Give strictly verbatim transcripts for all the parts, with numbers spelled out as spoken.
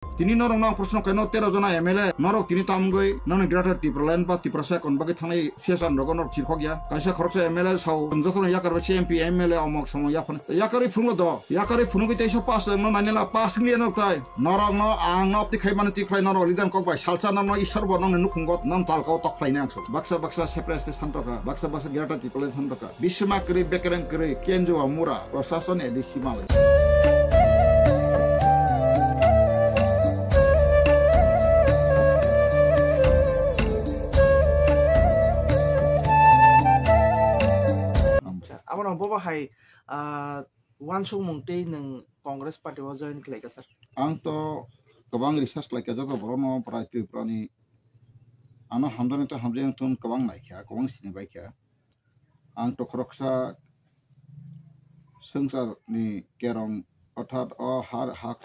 Tini norok no ang proshno khaino tero jona M L A norok tini tamgwi noni Greater Tipraland ba Tiprasa kon bagwi thangnai C S R rogo norok chirkhok ya. Kaisa khoroksa M L A sao chwng jotono yakar bai C M P M L A omok somok yaphano yakarwi phunukla do. Yakarwi phunukgwi teisa pass wngno nainela pass wngya nok tai. Norok no ang no twi khai mani twi khlai norok leader kok bai salsa norok no Isor bo nokni nukhungo non talkao tok khlainai ang sok. Baksa baksa separate state santoka, baksa baksa Greater Tipraland santoka. Bisma kwrwi, bekereng kwrwi, kenjua mura, prosason A D C malai. Abono bobo hai, ah, uansukmung tei nwng Congress party o join khlaika, sir? Ang to kwbang research khlaika, joto borokno prai Tripura ni ano hamjaknai tei hamjakya wngthun kwbang naikha, kwbang sinibaikha. Ang to khoroksa swngcharni kerong, orthat o har hak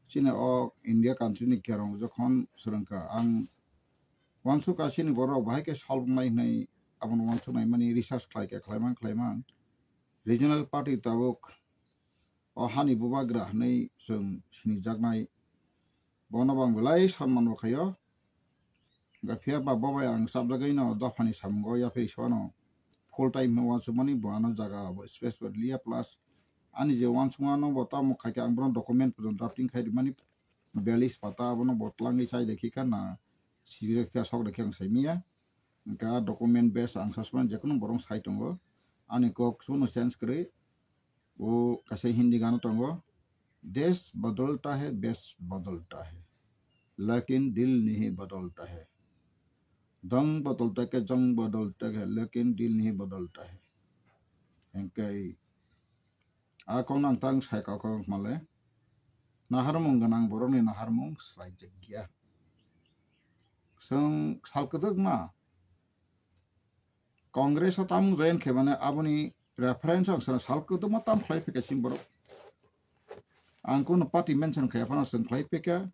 chini o India country ni kerong jokhon swrwngkha, ang uansukha chini borok bahai khe sal wngnai hwnwi abono uansuknai mani research khlaikha, khlaimang khlaimang. Regional party tabuk o hani bubagra hwnwi chwng sinijaknai. Bono bo ang belai sanmano khaio. Hwnkhe phiya ba bo bai ang chapjagwi no dophani samungo yapharwi se phano full time hwnwi uansukmani bo ano jaga bo space bo liya, plus ani je uansukmano bo tamo khaikhe ang bono document drafting khai rwmani bialis pata abono bo twlangwi chai de khikha na sijak phiya sok de khe ang saimanya. Hwnkhe a document base ang sasmani jekheno borok sai tongo. Ani kok sono change kwrwi. O kaisa Hindi gana tongo, "Desh badalta hai, vesh badalta hai, lekin dil nahi badalta hai. Dang badalta hai, jang badalta hai, lekin dil nahi badalta hai." Hwnkhe a kokno ang tang sai kok kok male. Naharmung gwnang borokni naharmung swlaijak ya. Chwng sal kwdwkma Congress o tamung join khe mane aboni reference ang sana sal kwdwkma tam khlai phika chini borok. Ang kuno party mention khe phano chwng khlai phika.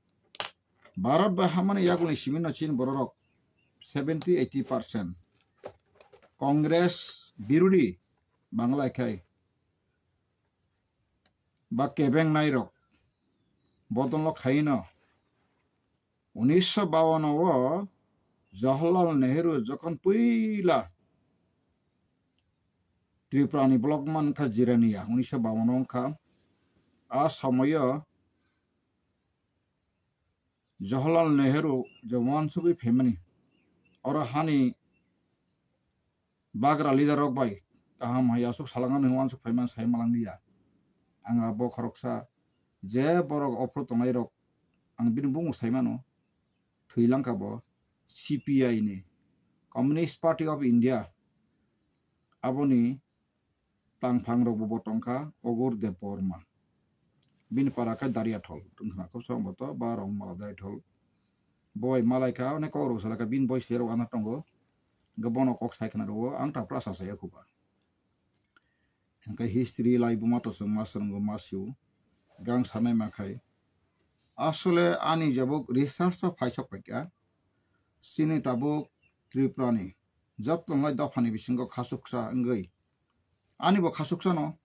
Bharat bai hamani yagulni simi no chini borok rok seventy eighty percent Congress birudi Bangla khai ba kebeng nairok bodolno khaino. Unisho bawan o Jawaharlal Nehru jokhon puila Tripura ni block mankha Jirania, unisho bawan o wngkha. A somoyo Jawaharlal Nehru je uansugwi phaimani, oro hani bagra leader rok bai kaham hai aswk salangani uansuk phaimani sai malang liya. Ang abo khoroksa je borok ophru tongnai rok ang bini bumung sai mano, thwi langkha bo C P I ni, Communist Party of India, aboni tangphang rok bo tongkha Ogur Debbarma. Bini para khe Dariathol, tongkhna khobsa boto ba Rongmala Dariathol. Boi malaikha, onek kok rok salaka, bini boi serok ana tongo. Hwnkhe bono kok sai khna rwo, ang ta prasa saya khuba. Hwnkhe history laibuma to chwng ma swrwngo ma sio, gang sanai ma khai. Asole ani jabuk research o phaisok paikha, chini tabuk Tripura ni joto nai dophani bisingo khasuksa wngwi. Ani bo khasuksa no.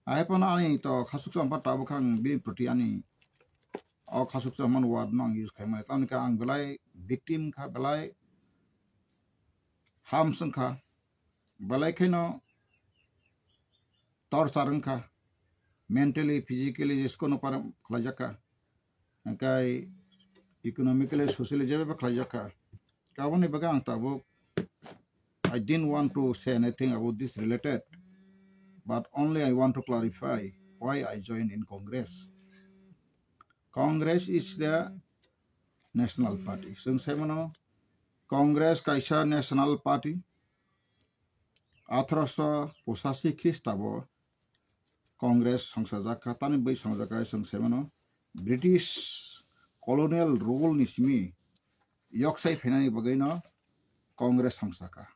Hai phano ani to khasuksa wngkha, tabuk ang bini proti ani o khasuksa man word no ang use khaimani. Tamoni khe ang belai victim kha, belai harms wngkha, belai kheno torture wngkha, mentally, physically, jeskeno para khlaijakha, hwnkhe economically, socially jebebo khlaijakha. Aboni bagwi ang tabuk, I didn't want to say anything about this related, but only I want to clarify why I joined in Congress. Congress is the national party. Chwng sai mano, Congress kaisa national party. Atharoso pochashi Khristabo Congress songsajakha, tani bwi songjakha chwng sai mano, British colonial rule ni simi yoksai phainani bagwino Congress songsakha.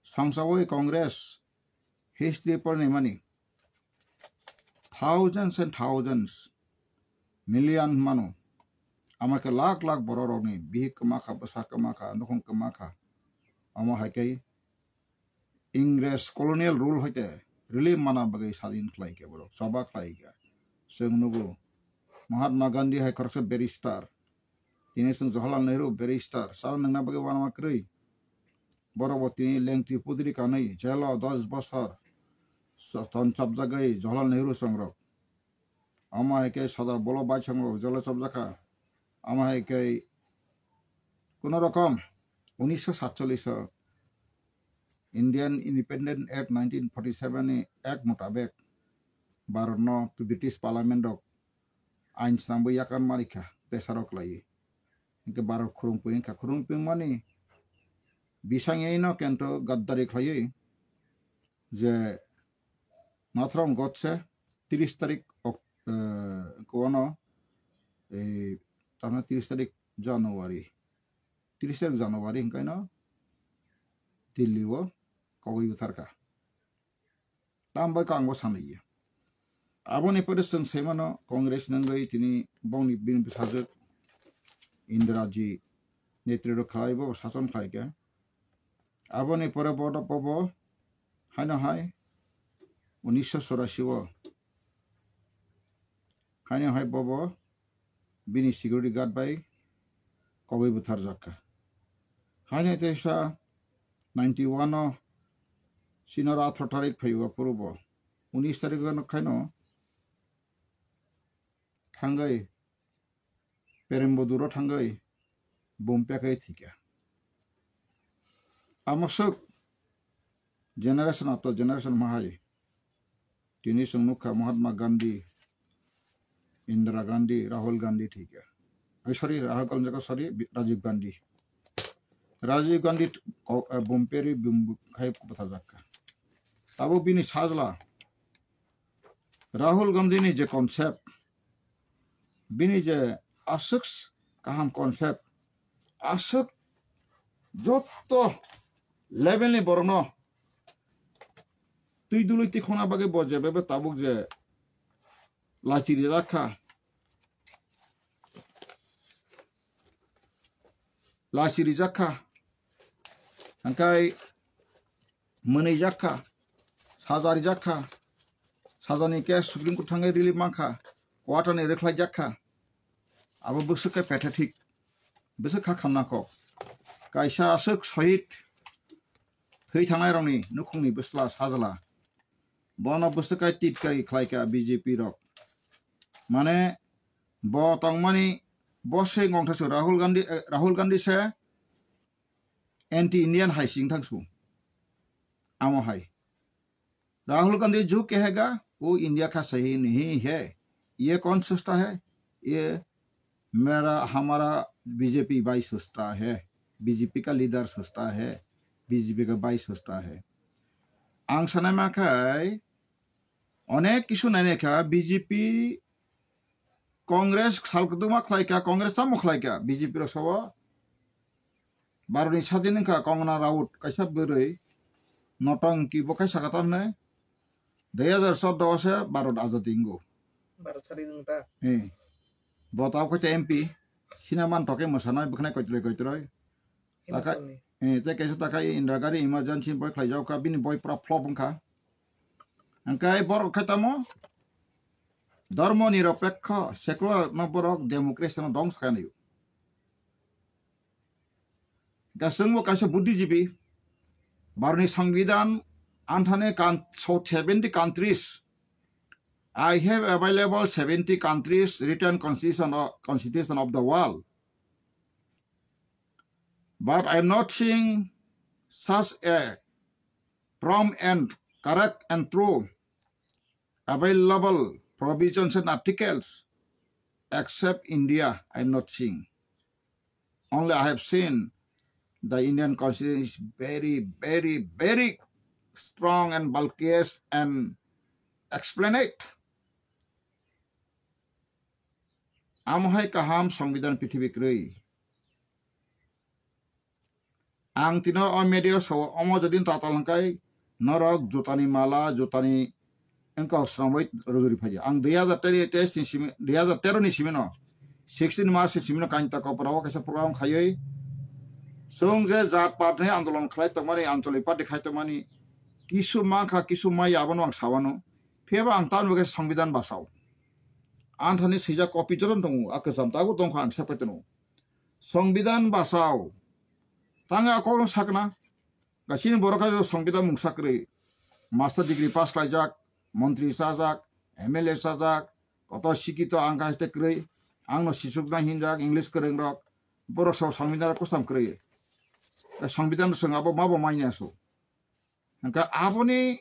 Songsawi Congress history pornai mani thousands and thousands, million mano. Ama khe lakh lakh borok rokni bihik kwma kha, bwsa kwma kha, nukhung kwma kha. Omo hai khe Ingres colonial rule hoite relief mana bagwi sadin khlai khe borok choba khlai khe. Chwng nugo Mahatma Gandhi hai khoroksa barrister. Tini chwng Jawaharlal Nehru barrister. Sal nangna bagwi uanama kwrwi. Borok bo tini lengtwi pudri kanwi jail o dos bosor so-, ton chapjagwi Jawaharlal Nehru songrok. Omo hai khe Sardar Vallabhbhai songrok jail o chapjakha. Omo hai khe kuno rokom unisho satchollish o Indian Independent Act nineteen forty seven ni Act mutabek Bharat no British Parliament rok ain swnamwi yakarma rikha, pressure o khlaiwi. Hinkhe Bharat khurungpui wngkha, khurungpui wngmani bisingtwi no kento gaddari khlaiwi je Nathuram Godse tris tarik Ok-, eh, kono, eh, tamo tris tarik January, tris tarik January hinkhe no Delhi o kogwi bwtharkha. Tam bai kang bo sanai ya. Aboni pore chwng sai mano Congress nangwi tini bongni bini bwsajwk Indira ji netritw khlai bo sachon khlai khe. Aboni pore bo, bo, bo haino hai unisho churashi o haino hai bo, bo bini security guard bai kogwi bwtharjak kha. Haino teisa ninety one o chini oro atharo tarik phaiwi aphuru bo unis tarik o nukhaino thangwi Perembuduro thangwi bum pekwi thikha. Amoswk generation after generation mahai tini chwng nukha Mahatma Gandhi, Indira Gandhi, Rahul Gandhi thikha. Ai, sorry, Rahul Gandhi, sorry, Bi-, Rajiv Gandhi. Rajiv Gandhi ko-, eh, bum peri bum khai bwtharjak kha. Tabuk bini sajla Rahul Gandhi ni je concept, bini je aswk kaham concept, aswk jotto level ni borokno twi dului twi khona bagwi bo je bebe tabuk je lachi rijak kha, lachi rijak kha, hwnkhai mwnwijak kha, saja rijak kha, sajani case Supreme Court thangwi relief mankha, quarter ni rwkhlaijak kha, abo bwswk khe pathetic, bwswk kha khamna kok. Kaisa aswk sohid thwi thangnai rokni nukhungni bwsla sajla, bono bwswk khe titkai khlaikha B J P rok. Mane bo tongmani bo se ngongthasu Rahul Gandhi, eh, Rahul Gandhi se anti Indian hai sing thangsu. Amo hai. Rahul गांधी जो कहेगा, वो इंडिया का सही नहीं है। ये कौन सोचता है? ये मेरा, हमारा B J P भाई सोचता है। B J P का लीडर सोचता है। B J P का भाई सोचता है। Ang sanai ma khai, onek kisu nainai kha, B J P Congress sal kwdwma khlai kha, Congress tamo khlai kha, B J P rok sabo. Bharatni sadin wngkha Kongana Raut, kaisa bwrwi, Notangki bo kaisa katam hinwi, dui hazar chordo o se Bharat azadi wngo. Bharat sadin wng ta? Eh. Bo tao kaisa M P, sina man toke mwsanai bwkhnai koitroi koitroi. Taka, Himachal ni. Eh, tei kaisa taka Indira Gandhi emergency boi khlaijak kha, bini boi pura flop wngkha. Hwnkhe borok khe tamo? Dharma nirapekho, secular no borok democracy no dongso khainai. Hwnkhe chwngbo kaisa buddhijibi, Bharatni Songbidan anthani kan-, so seventy countries. I have available seventy countries written constitution of, constitution of the world. But I am not seeing such a prompt and correct and true available provisions and articles, except India, I am not seeing. Only I have seen the Indian Constitution is very, very, very strong and bulkiest and explain it. Amo hai kaham Songbidan prithibi kwrwi. Ang tino o media o sao, omo jodi tatal hwnkhe norok jutani mala, jutani wngkha swnamwi rwjagwi phaidi. Ang dui hazar teis ni simi, dui hazar tero ni simi no, sixteen March ni simi no Kainta Kopra o kaisa program khaiwi chwng je jat pat ni andolon khlai tongmani, Anchalik Party khai tongmani, kisu mankha, kisu maya, abono ang sawano. Phiyaba ang tamni bagwi Songbidan bachao. Anthani swijak copy joto tongo, a kwcham tabuk tongkha ang sepai tono. Songbidan bachao. Tanga kok sakna. Gasini borok kha songbidan mungsa kwrwi. Master degree pass khlaijak, montri chajak, M L A chajak, koto sikito ang kha hete kwrwi. Angno sisukna hinjak, English kwrwng rok. Borok so songbidan rok kusam kwrwi. Songbidan swng abo mabo manya so. Hingke aboni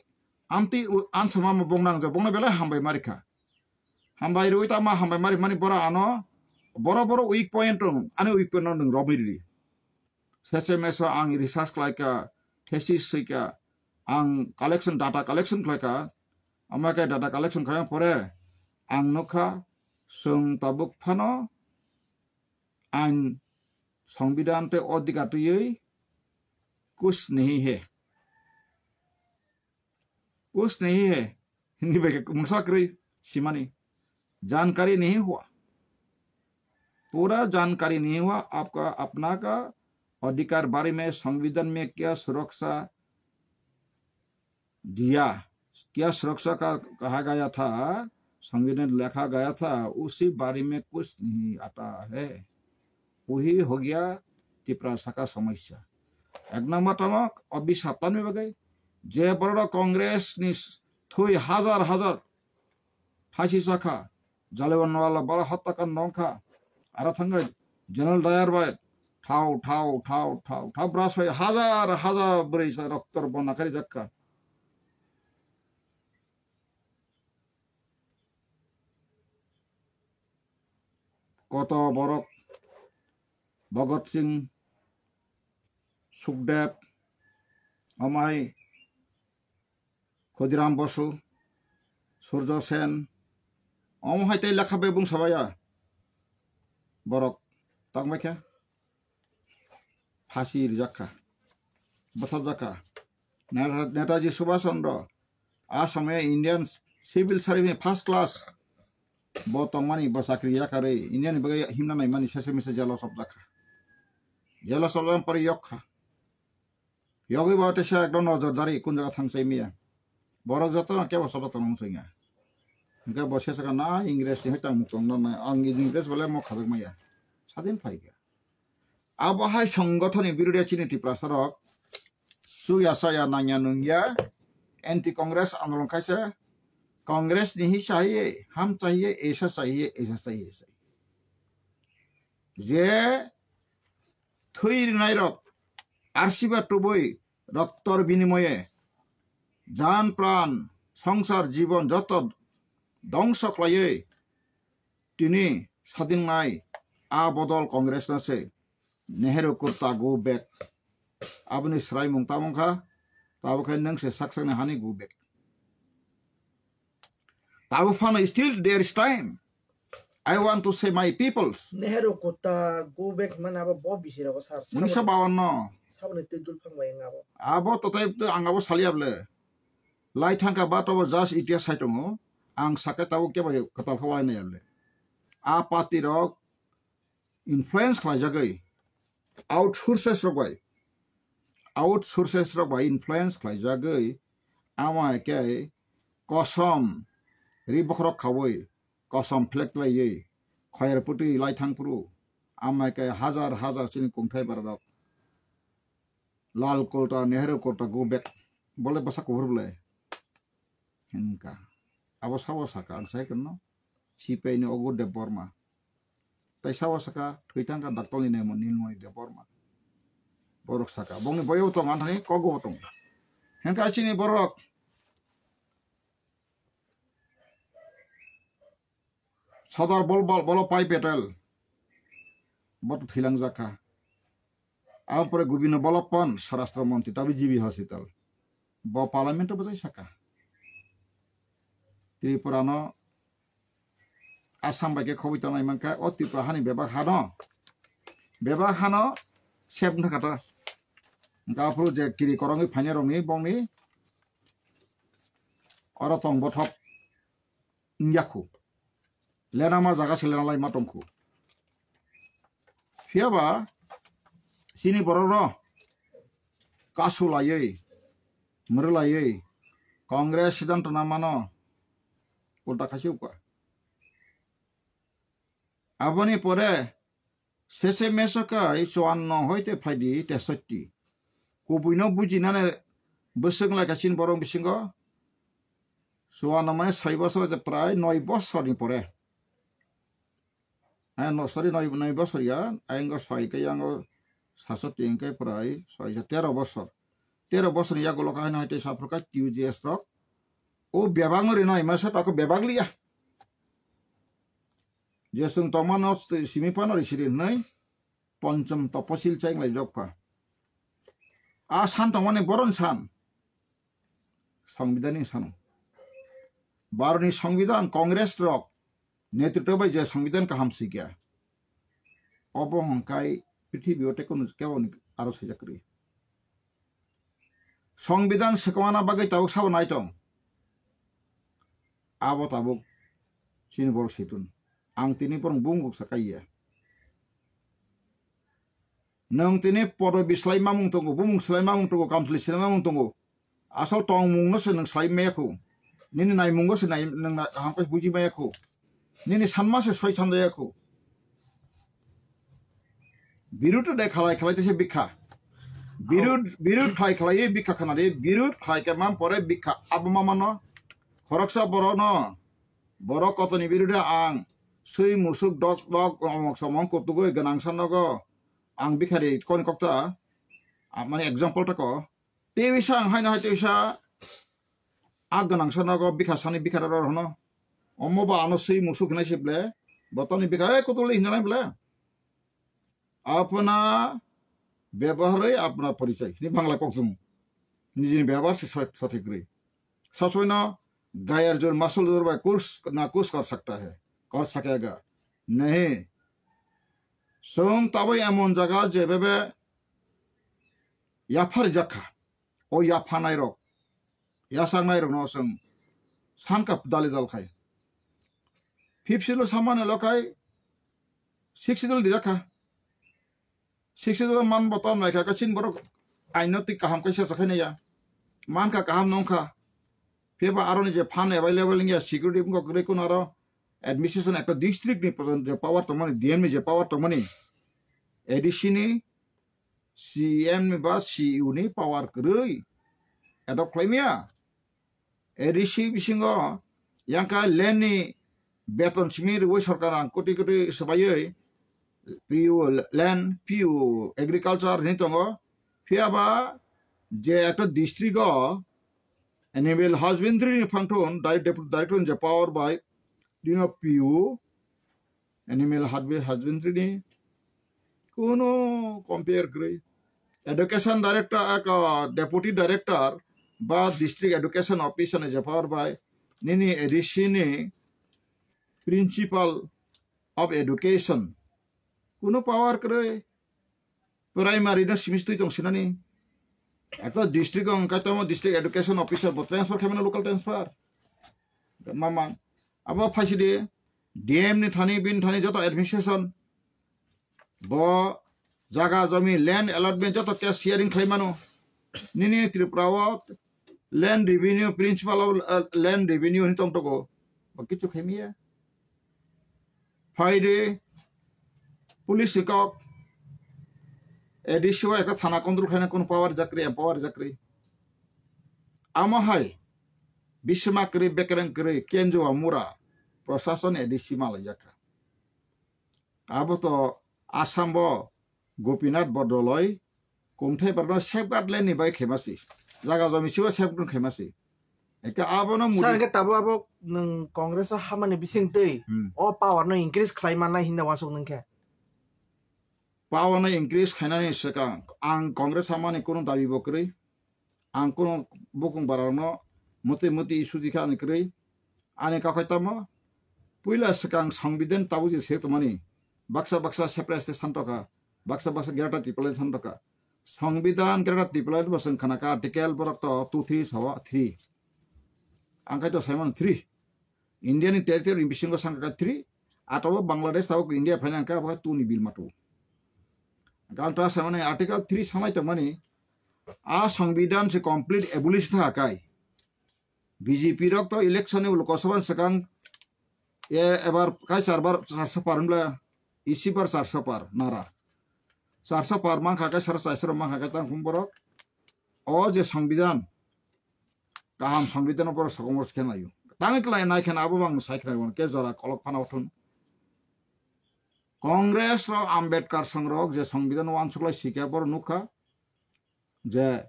amtwi u-, ansama mo bong nang je, bongno belai hambai ma rikha. Hambai rwi tamo hambai ma rimani bora ano, boro boro weak point rok, ani weak point no nwng romwi ridi. Sese meso ang research khlaika, thesis swika, ang collection, data collection khlaika, ama khe data collection khlai pore ang nukha, chwng tabuk phano ain songbidan tei odhikar twiwi kuch nahi hai. Kuch nahi hai. Hindi bai khe mungsa kwrwi simani. Jankari nahi hua. Pura jankari nahi hua, apka apna ka adhikar bare mein songbidan mein kya suraksha diya, kya suraksha ka kaha gaya tha, songbidan lekha gaya tha, usi bare mein kuch nahi aata hai. Wahi ho gaya Tiprasa ka samasya. Ek number tamo, abhi saptan mein bagai, je borok Congress ni thwi hajar hajar phasi sakha, Jallianwala Bagh hottakand wngkha, aro thangwi General Dyer bai thau, thau, thau, thau, thau, bwrasai hajar hajar bwrwi sa roktor bona khari jakha. Koto borok Bhagat Singh, Sukhdev, amai Khudiram Bosu, Surjo Sen, omo hai tei lekha bebung sabaya. Borok tangbai kha, phasi rijak kha, bwsajak kha. Neta-, Netaji Subhash Chandra, a samaya Indian civil service first class, bo tongmani, bo chakri yakarwi Indian ni bagwi himna naimani sese mese jelo chopjak kha. Jelo chopjak pore yok kha. Yogwi bo teisa ekdom nojordari kun jaga thang chai maya. Borok joto no kebo sobo tongmung chwngya. Hingke bo sesaka na Ingres ni hai tang muk tong na ang Ingres bole mo khajak maya. Sadin phaikha. Abo hai songothon ni birodya chini Tiprasa rok. Chuya chaya nangya nungya. Anti Congress andolon khaisa. Congress ni hi chahiye, ham chahiye, aisa chahiye, aisa chahiye. Je thwi rwnairok arsiba tubui roktor binimoye jan pran songsar jibon joto dongso khlaiwi tini sadingnai a bodol Congress no se Nehru kurta go back. Aboni swraimung tamo wngkha, tabuk khe nwng se sak sakni hani go back. Tabuk phano still there is time. I want to say my peoples. Nehru kutta go back hwnmani abo bo bisi rogo sir. Unisa bawanno. Saboni twi dul phang bai wng abo. Abo totai ang abo saliya bole. Lai thangka ba tobo just itihas sai tongo. Ang sakhe tabuk kebo kwtal khe wai nai bole. A party rok influence khlaijagwi, out sources rok bai, out sources rok bai influence khlaijagwi, ama khe kosom ri bokhorok khaui, kosom phlek tlaiwi, khoyar putwi lai thang phuru, ama khe hajar hajar chini kungthai bara rok lal kurta, Nehru kurta go back, bole bwsa kuphur bole. Hingka. Abo sabo saka ang sai kono. C P I ni Ogur Debbarma. Tai sabo saka thwi thangka Doctor ni nemo Nilmoni Debbarma. Borok saka. Bongni boyo tong anthani kogo tong. Hingka chini borok. Sodor Bol-, Bol-, Ballabhbhai Patel. Bo to thwilangjak kha. Aboni pore Gobinda Ballabh Pant, Swarashtra Mantri, tabi G B Hospital. Bo Parliament o bwchai saka. Tripura no Assam bai khe khobwi tongnai mankha, o Tripura hani bebak hano, bebak hano sep wngkha kata. Hingkhe aphuru je kiri korongwi phainai rokni bongni oro tong bothop wngya khu. Lena ma jaga se lena lai ma tong khu. Phiya ba chini borok rok kasu laiwi, mwrwi laiwi, Congress siddhanto na mano ulta khaisi ukha. Aboni pore sese meso kai chuanno hoite phaidi tesotti. Kubuino bujinane bwswk lai kachin borok bisingo chuanno mane soi bosor hoite prai noi bosorni pore. Eh, no, sorry, noi, noi bosor ya, ayang soi kai yang sasotti hingke prai soi ja tero bosor. Tero bosor ya golo kahino hoite saphruka T U G S rok. O bebak no rinoi masa tako bebak liya. Je chwng tongmano simi phano risi ri hwnwi ponchom toposil cheng lai jokpha. A san tongmani boron san. Songbidan ni sano. Bharot ni songbidan Congress rok netritw bai je songbidan kaham sikya. Obo hwnkai prithibi o tei kunu kebo ni aro saijakri. Songbidan swkangna bagwi tabuk sabo naitong. Abo tabuk chini borok situn. Ang tini borok bumung kok sakai ya. Nwng tini podobi swlai mamung tongo, bumung swlai mamung tongo, kamchwlwi swlai mamung tongo. Asol tongmung no se nwng swlai maya kho. Nini naimung no se nai-, nwng na-, kaham khe buji maya kho. Nini sanma se soi sanjaya kho. Birut de khalai khalai tese bikha. Birut, birut khalai khalai bikha khana de, birut khalai khe mam pore bikha abo mama no. Khoroksa borok no, borok kotoni birut de ang sui musuk dok dok omok somok kutugui gwnang sanogo ang bikha de koni kokta, a, mane example tako. Tei bisa ang haino hai tei bisa a gwnang sanogo bikha sani bikha roro hwno. Omo ba ano sui musuk hinai se ble, botoni bikha, "Ei, kutuli," hinjanai ble. Apna byaboharoi apna porichoy. Ni Bangla kok jung. Nijini byabohar se sot-, sothik rwi. Sachwino gayar jor masol jor bai kurs na kurs kar sakta hai. Kar sakega. Nahi. Chwng taboi emon jaga je bebe yaphar jakha. O yaphanai rok, yachaknai rokno chwng sanka dali dal khai. Fifth schedule samani lokai sixth schedule dijakha. Sixth schedule man bo tam naikha, kachin borok aino twi kaham kaisa chakhai naiya. Mankha kaham nongkha. Phiya ba aroni je fund available wngya, security wngkha kwrwi kuno aro administration ekta district ni je power tongmani, D M ni je power tongmani, A D C ni C M ni ba C E O ni power kwrwi adopt khlai maya. A D C bisingo yang kha land ni beton simi rwui sorkar ang koti koti swbaiwi P U land, P U agriculture hinwi tongo. Phiya ba je ekta district o animal husbandry ni phangthun direct deputy director je power bai dino P U animal husband-, husbandry ni kuno compare kwrwi. Education director, aka, deputy director ba district education officer ni je power bai nini A D C ni principal of education kuno power kwrwi. Primary no simi twi tong sinani. Ekta district o wngkha tamo district education officer bo transfer khaimano local transfer. Mama, abo phaisidi D M ni thani, bini thani joto administration. Bo jaga jomi land allotment joto case sharing khlaimano. Nini Tripura o land revenue, principal of, uh, land revenue hinwi tongtogo. Bo kichu khaimiya. Phaidi police ni kok, A D C o ekta thana control khaina kuno power jakri, empower jakri. Amo hai bisma kwrwi, bekereng kwrwi, Kenjua Mura, prosason A D C malaijakha. Abo to Assam bo Gopinath Bordoloi kumthai borokno safeguard laini bai khaimasi. Jaga jomi sibo safeguard khaimasi. Eke abono muri. Sir, hingke tabo abo nwng Congress o hamani bising twi Hmm. o power no increase khlai mannai hinda wansuk nwng khe. Power no increase khainani swkang ang Congress hamani kunu dabi bo kwrwi. Ang kuno bukung bararokno mwtwi mwtwi issue di kha ani kwrwi. Ani kakhoi tamo puila swkang songbidan tabuk je se tongmani baksa baksa separate state santoka, baksa baksa Greater Tipraland santoka. Songbidan Greater Tipraland bo chwng khana kha article borok to two three sawa three. Ang khai to saimano three. India ni territory ni bisingo sangka three, atabo Bangladesh tabuk India phaina hwnkhe abo two ni bill mato. Ang ta samani article three sanai tongmani, a songbidan se complete abolish tha kai. B J P rok to election ni ulo kosoban swkang e ebar kai charbar sa parumla Isi par charso par nara. Charso par mankha khe sara charso rok mankha khe tang khum borok. O je songbidan, kaham songbidan borok sokomor khe naio. Tangwi klai nai khe abo bang sai khnai ke jora kolok phano thun. Congress rok Ambedkar songrok je songbidan wansuklai sikya borok nukha je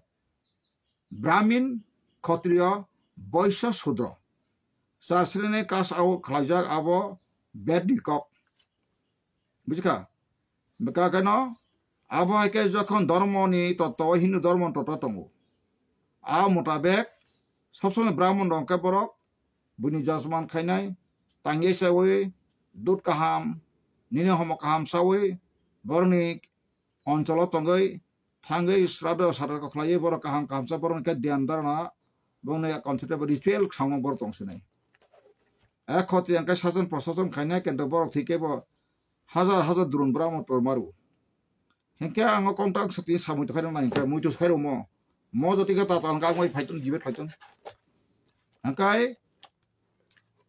Brahmin, Khotriyo, Boisyo, Sudro. Sasrini kas au khlaijak abo bedni kok. Bujikha? Bwkha keno abo hai khe jokhon dhormoni totto, Hindu dhormoni totto tongo. A mutabek sob somoi Brahmon rok khe borok buini jajman khainai, tangye chaui, dut kaham, nini homo kaham chaui, borokni oncholo tongwi thangwi srado sadako khlaiwi borok kaham kahamsa borokni khe dhyan dharana, borokni concept ritual samung borok tong sinai. Ek khoti ang khe sajon prosajon khainai kento borok thwi khe bo hajar hajar drone bwramo tor maru. Hinkhe ang o contract sati samui tokhairok nai hinkhe muitu khairok mo. Mo joti khe tatal hwnkhe ang bai phaiton debate phaiton. Hinkhe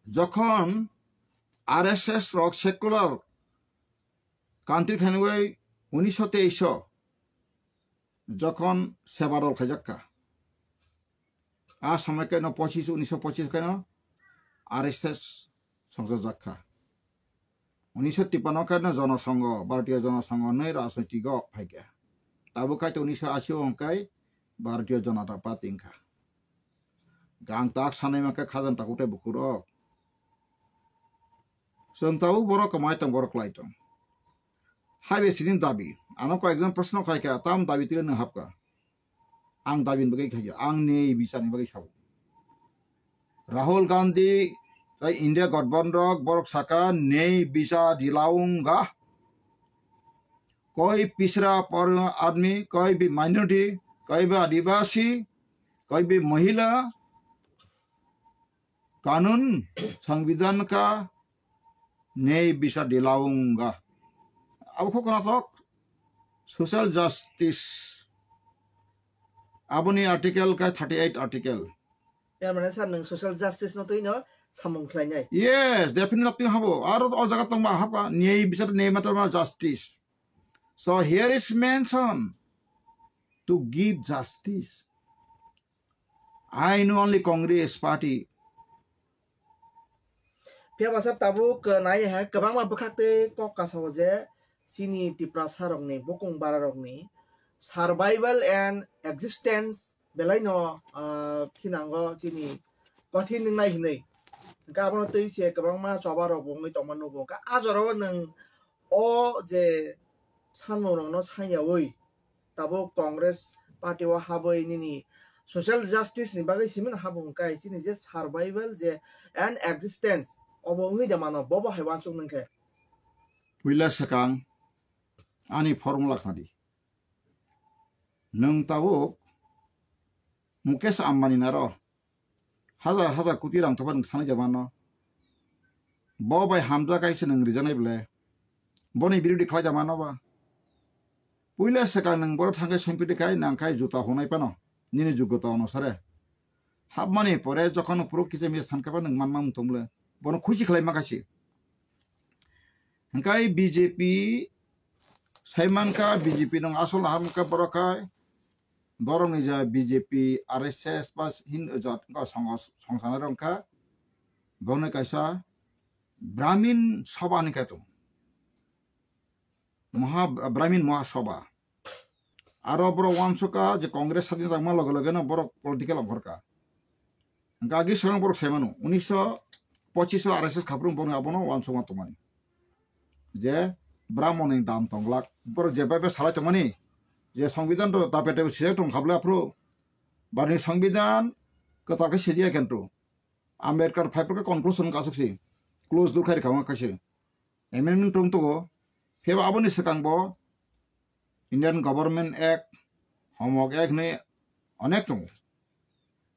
jokhon R S S rok secular country khainwi unisho teisho jokhon seba dol khaijak kha. A somoi khe no pochis, unisho pochis khe no R S S songchajak kha. Unisho tipanno khe no Jonosongho, Bharatiya Jonosongho hinwi rajnitiko phai kha. Tabuk khai to unisho ashi o hwnkhe Bharatiya Janata Party wngkha. Gang tak sanai mankhe khajang takhuk tei bukhurok. Chwng tabuk borok kwmai tong, borok kwlai tong. Hai bai sini dabi. Ano koi ekjon proshno khai kha, tam dabi tile nwng hapkha. Ang dabi ni bagwi khai kha, ang nei bichar ni bagwi sao. Rahul Gandhi tei India Gathbandhan rok borok saka nei bichar dilaunga. Koi pichra par admi, koi bhi minority, koi bhi adivasi, koi bhi mahila, kanun, sangbidan ka, nei bichar dilaunga. Abo kho konatok social justice. Aboni article ka thirty eight article. Tar mane sir, nwng social justice no twi no samung khlainai. Yes, definitely habo. Aro o jaga tongba hapka, nei bichar nei mata justice. So here is mention to give justice. I know only Congress party. Phiya ba sir, tabuk, uh, nai hai kwbangma bwkhak tei kok kasao je chini Tiprasa rokni, bukung bara rokni survival and existence belai no, ah, khinango chini kothin wngnai hinwi. Hwnkhe abono twi se kwbangma choba rok bo wngwi tongma nugo. Hwnkhe a jorao nwng o je samung rokno sanya wi tabuk Congress party o habwi nini social justice ni bagwi simi no habo hwnkhe chini je survival je and existence obo wngwi de mano, bobo hai uansuk nung khe. Puila swkang ani formula khna di. Nwng tabuk Mukesh Ambani naro hajar hajar koti rang topa nwng sanai jabano. Bo bai hamjak kaisa nwng rijanai bwle. Boni birodhi khlai jamano ba. Puila swkang nwng boro thangkai sompiti kai nangkai juta honai pano. Nini jugota onusare. Hapmani pore jokhon phuru kisa misa sankhe ba nwng manma wng tong bwle. Bono khusi khlai ma kaisi. Hwnkhe B J P sai mankha, B J P nwng asol hamkha borok khai, borok ni ja B J P, R S S ba hin jat wngkha songo songsanai rok wngkha, borok ni kaisa Brahmin Sabha hinwi kaitung, Maha, Brahmin Mahasabha. Aro borok uansukha je Congress sadin rangma loge loge no borok political ongkhorkha. Hwnkhe agi swkang borok saimano, unisho pochish o R S S khaphuru borok abono uansukma tongmani. Je Brahmon ni dam tong glak. Borok je bai bai salai tongmani, je Songbidan to dabe dabe sijak tong kha bwle aphuru. Barni Songbidan kwtal khe sijiya khe ntu. Ambedkar phai phuru khe conclusion kasuk si. Close dur khai rikha wngkha kaisa. Amendment tong tongo. Phiya ba aboni swkang bo Indian Government Act, Homok Act hinwi onek tongo.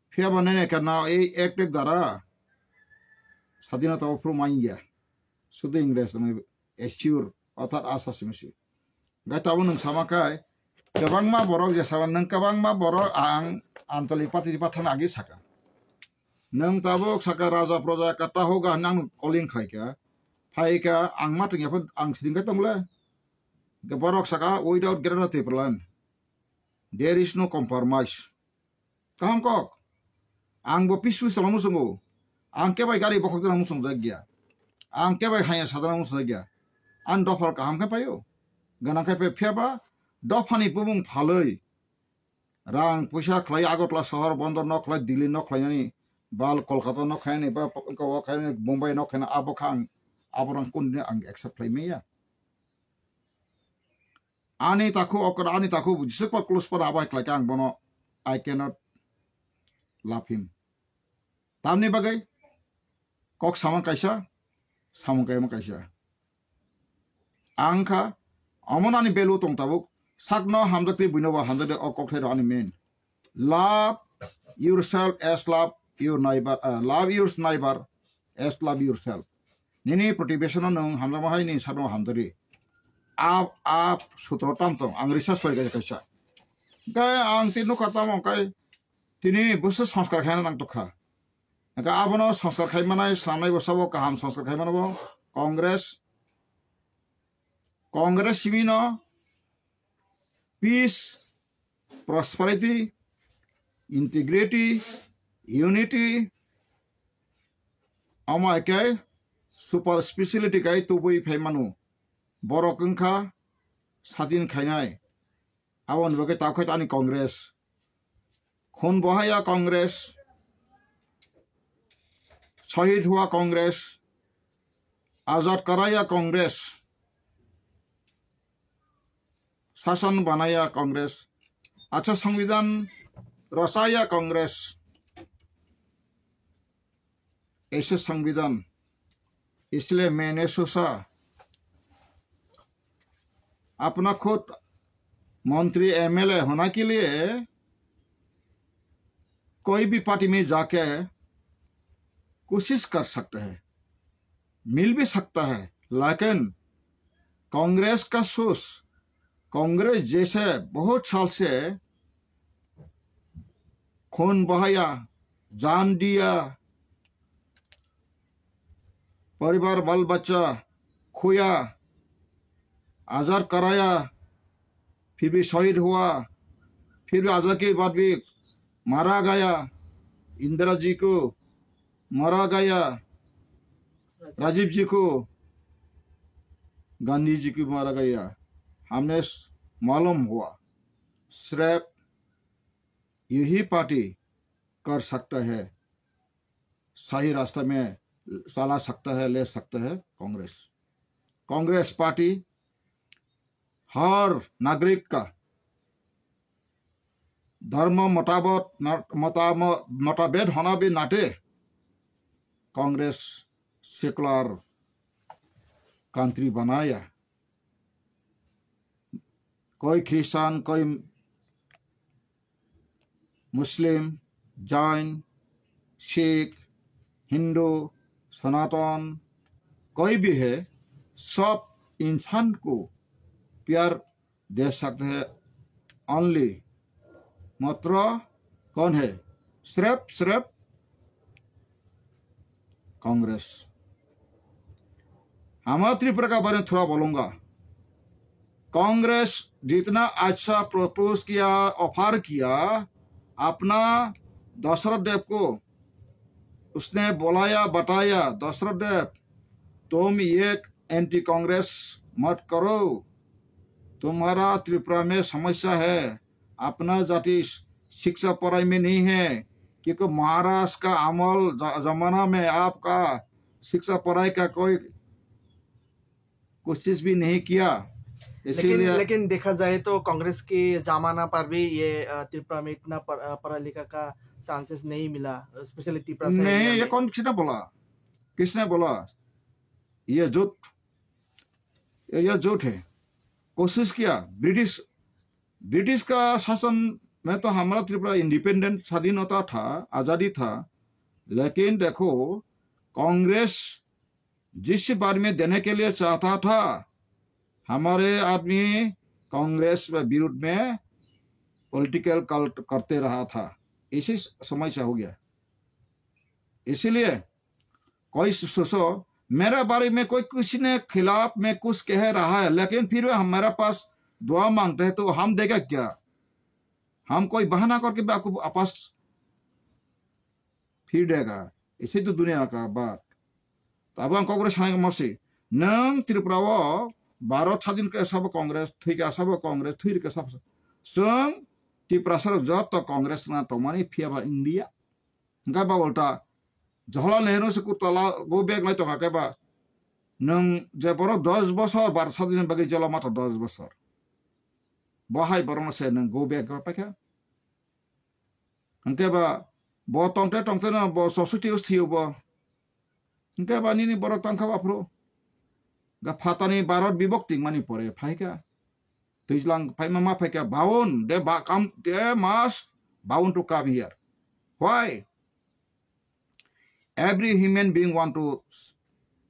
Phiya ba nini ekha na ei act ek dara sadinata o phuru manya. Sudu Ingres nangwi assure, orthat asa simi si. Gai tabuk nwng sama khai, kwbangma borok je sama nwng kwbangma borok ang Antolik Patri Pathar agi saka. Nwng tabuk saka raja proja kata hoga hinwi ang calling khai kha. phaika ang ma tongya pho ang siding khe tongle. Borok saka, "Without Greater Tipraland, there is no compromise." Kaham kok. Ang bo peaceful salamo songo. Ang kebai gari bokhok jana musong jak gya. Ang kebai haya sadana musong jak gya. Ang dophar kaham khe payo. Ganang khe pe phiya ba dophani bumung phaloi. Rang puisa khlai Agartala sohor bondor nok khlai, Delhi nok khlainani, bal Kolkata nok khlainani, ba ko khlainani, Mumbai nok khlainani, abo kha ang, abo rang kun ang accept khlai maya. Ani takhu okra, ani takhu jisuk pa close pa abai khlai kha ang bono, I cannot love him. Tamni bagwi kok samang kaisa, samung kaima kaisa. Ang kha, omo nani value tong tabuk, sakno hamjakti buino bo hamjakti o kok thai rok ani main. Love yourself as love your neighbor, uh, love your neighbor as love yourself. Nini protibeshono nwng hamjakma hai nini sakno hamjakdi. Ap, ap, sutro tam tong, ang research khlai kaisa kaisa. Khe ang tini nukha tamo khe tini busu sanskar khaina nang tokha. Hingke abono sanskar khai manai, swnamnai bo sabo kaham sanskar khai mano bo Congress. Congress simi no peace, prosperity, integrity, unity, omo hai khe super speciality khai tubui phai mano. Borok wngkha sadin khainai. Aboni bagwi tabuk khe ani Congress. Khun Bohaya Congress, Shahid Hua Congress, Azad Karaya Congress, Sashan Banaya Congress, acha Songbidan Rachaya Congress, aise Songbidan, isliye maine socha, apna khud mantri M L A hona ke liye koi bhi party mein jaake koshish kar sakta hai, mil bhi sakta hai, lekin Congress ka soch, Congress jaise bahut saal se khun bahaya, jaan diya, paribar bal bachcha khoya, azad karaya, phir bhi shahid hua, phir bhi azad ke baad bhi mara gaya, Indira ji ko mara gaya, Rajiv ji ko, Gandhi ji ko mara gaya, humne malum hua. Sirf yahi party kar sakta hai, sahi rasta mein chala sakta hai, le sakta hai Congress. Congress party har nagrik ka dharma mutabak na, mutamo, mutabed hona bhi nate Congress secular country banaya. Koi Christian, koi Muslim, Jain, Sikh, Hindu, Sanatan, koi bhi hai, sab insan ko pyar de sakte hai, only, matra kaun hai? Sirf, sirf Congress. हमारा त्रिपुरा का बारे में थोड़ा बोलूंगा। कांग्रेस जितना अच्छा प्रपोज किया, ऑफर किया, अपना दशरथ देव को उसने बुलाया, बताया, दशरथ देव, तुम ये एंटी कांग्रेस मत करो, तुम्हारा त्रिपुरा में समस्या है, अपना जाति शिक्षा पढ़ाई में नहीं है, क्योंकि महाराज का अमल ज-, जमाना में आपका शिक्षा पढ़ाई का कोई कोशिश भी नहीं किया। लेकिन, इसीलिए लेकिन देखा जाए तो कांग्रेस के जमाना पर भी ये, अ, त्रिपुरा में इतना पढ़-, अ, पढ़ा लिखा का चांसेस नहीं मिला, स्पेशली त्रिपुरा से नहीं, एरिया ये में। कौन, किसने बोला? किसने बोला? ये झूठ, ये, ये झूठ है। कोशिश किया, ब्रिटिश, ब्रिटिश का शासन में तो हमारा त्रिपुरा इंडिपेंडेंट, स्वाधीनता था, आज़ादी था, लेकिन देखो, कांग्रेस जिस बारे में देने के लिए चाहता था, हमारे आदमी कांग्रेस के विरुद्ध में पॉलिटिकल कल्ट करते रहा था, इसी समय से हो गया। इसीलिए कोई सोचो मेरे बारे में कोई किसी ने खिलाफ में कुछ कह रहा है, लेकिन फिर भी हमारे पास दुआ मांगते हैं तो हम देगा क्या? हम कोई बहाना करके भी आपको वापस फिर देगा। इसी तो दुनिया का बात। Abo ang kokre sanai masi. Nwng Tripura o Bharat sadin khe sabo Congress, thwi khe sabo Congress, thwi rwkhe sabo. Chwng Tiprasa rok joto Congress na tongmani phiya ba India. Hingkhe ba ulta Jawaharlal Nehru se kutala go back lai tongkha khe ba. Nwng je borok dos bosor Bharat sadin bagwi jela matha dos bosor. Bo hai borokno se nwng go back paikha. Hingkhe ba bo tongte tongte no bo sosoti o thwiyo bo. Hingkhe ba nini borok tangkha ba phuru. Ga phatani Bharat bibhokti wngmani pore phaikha. Twijlang phaima ma phaikha baun, they ba-, come, they must bound to come here. Why? Every human being want to s-,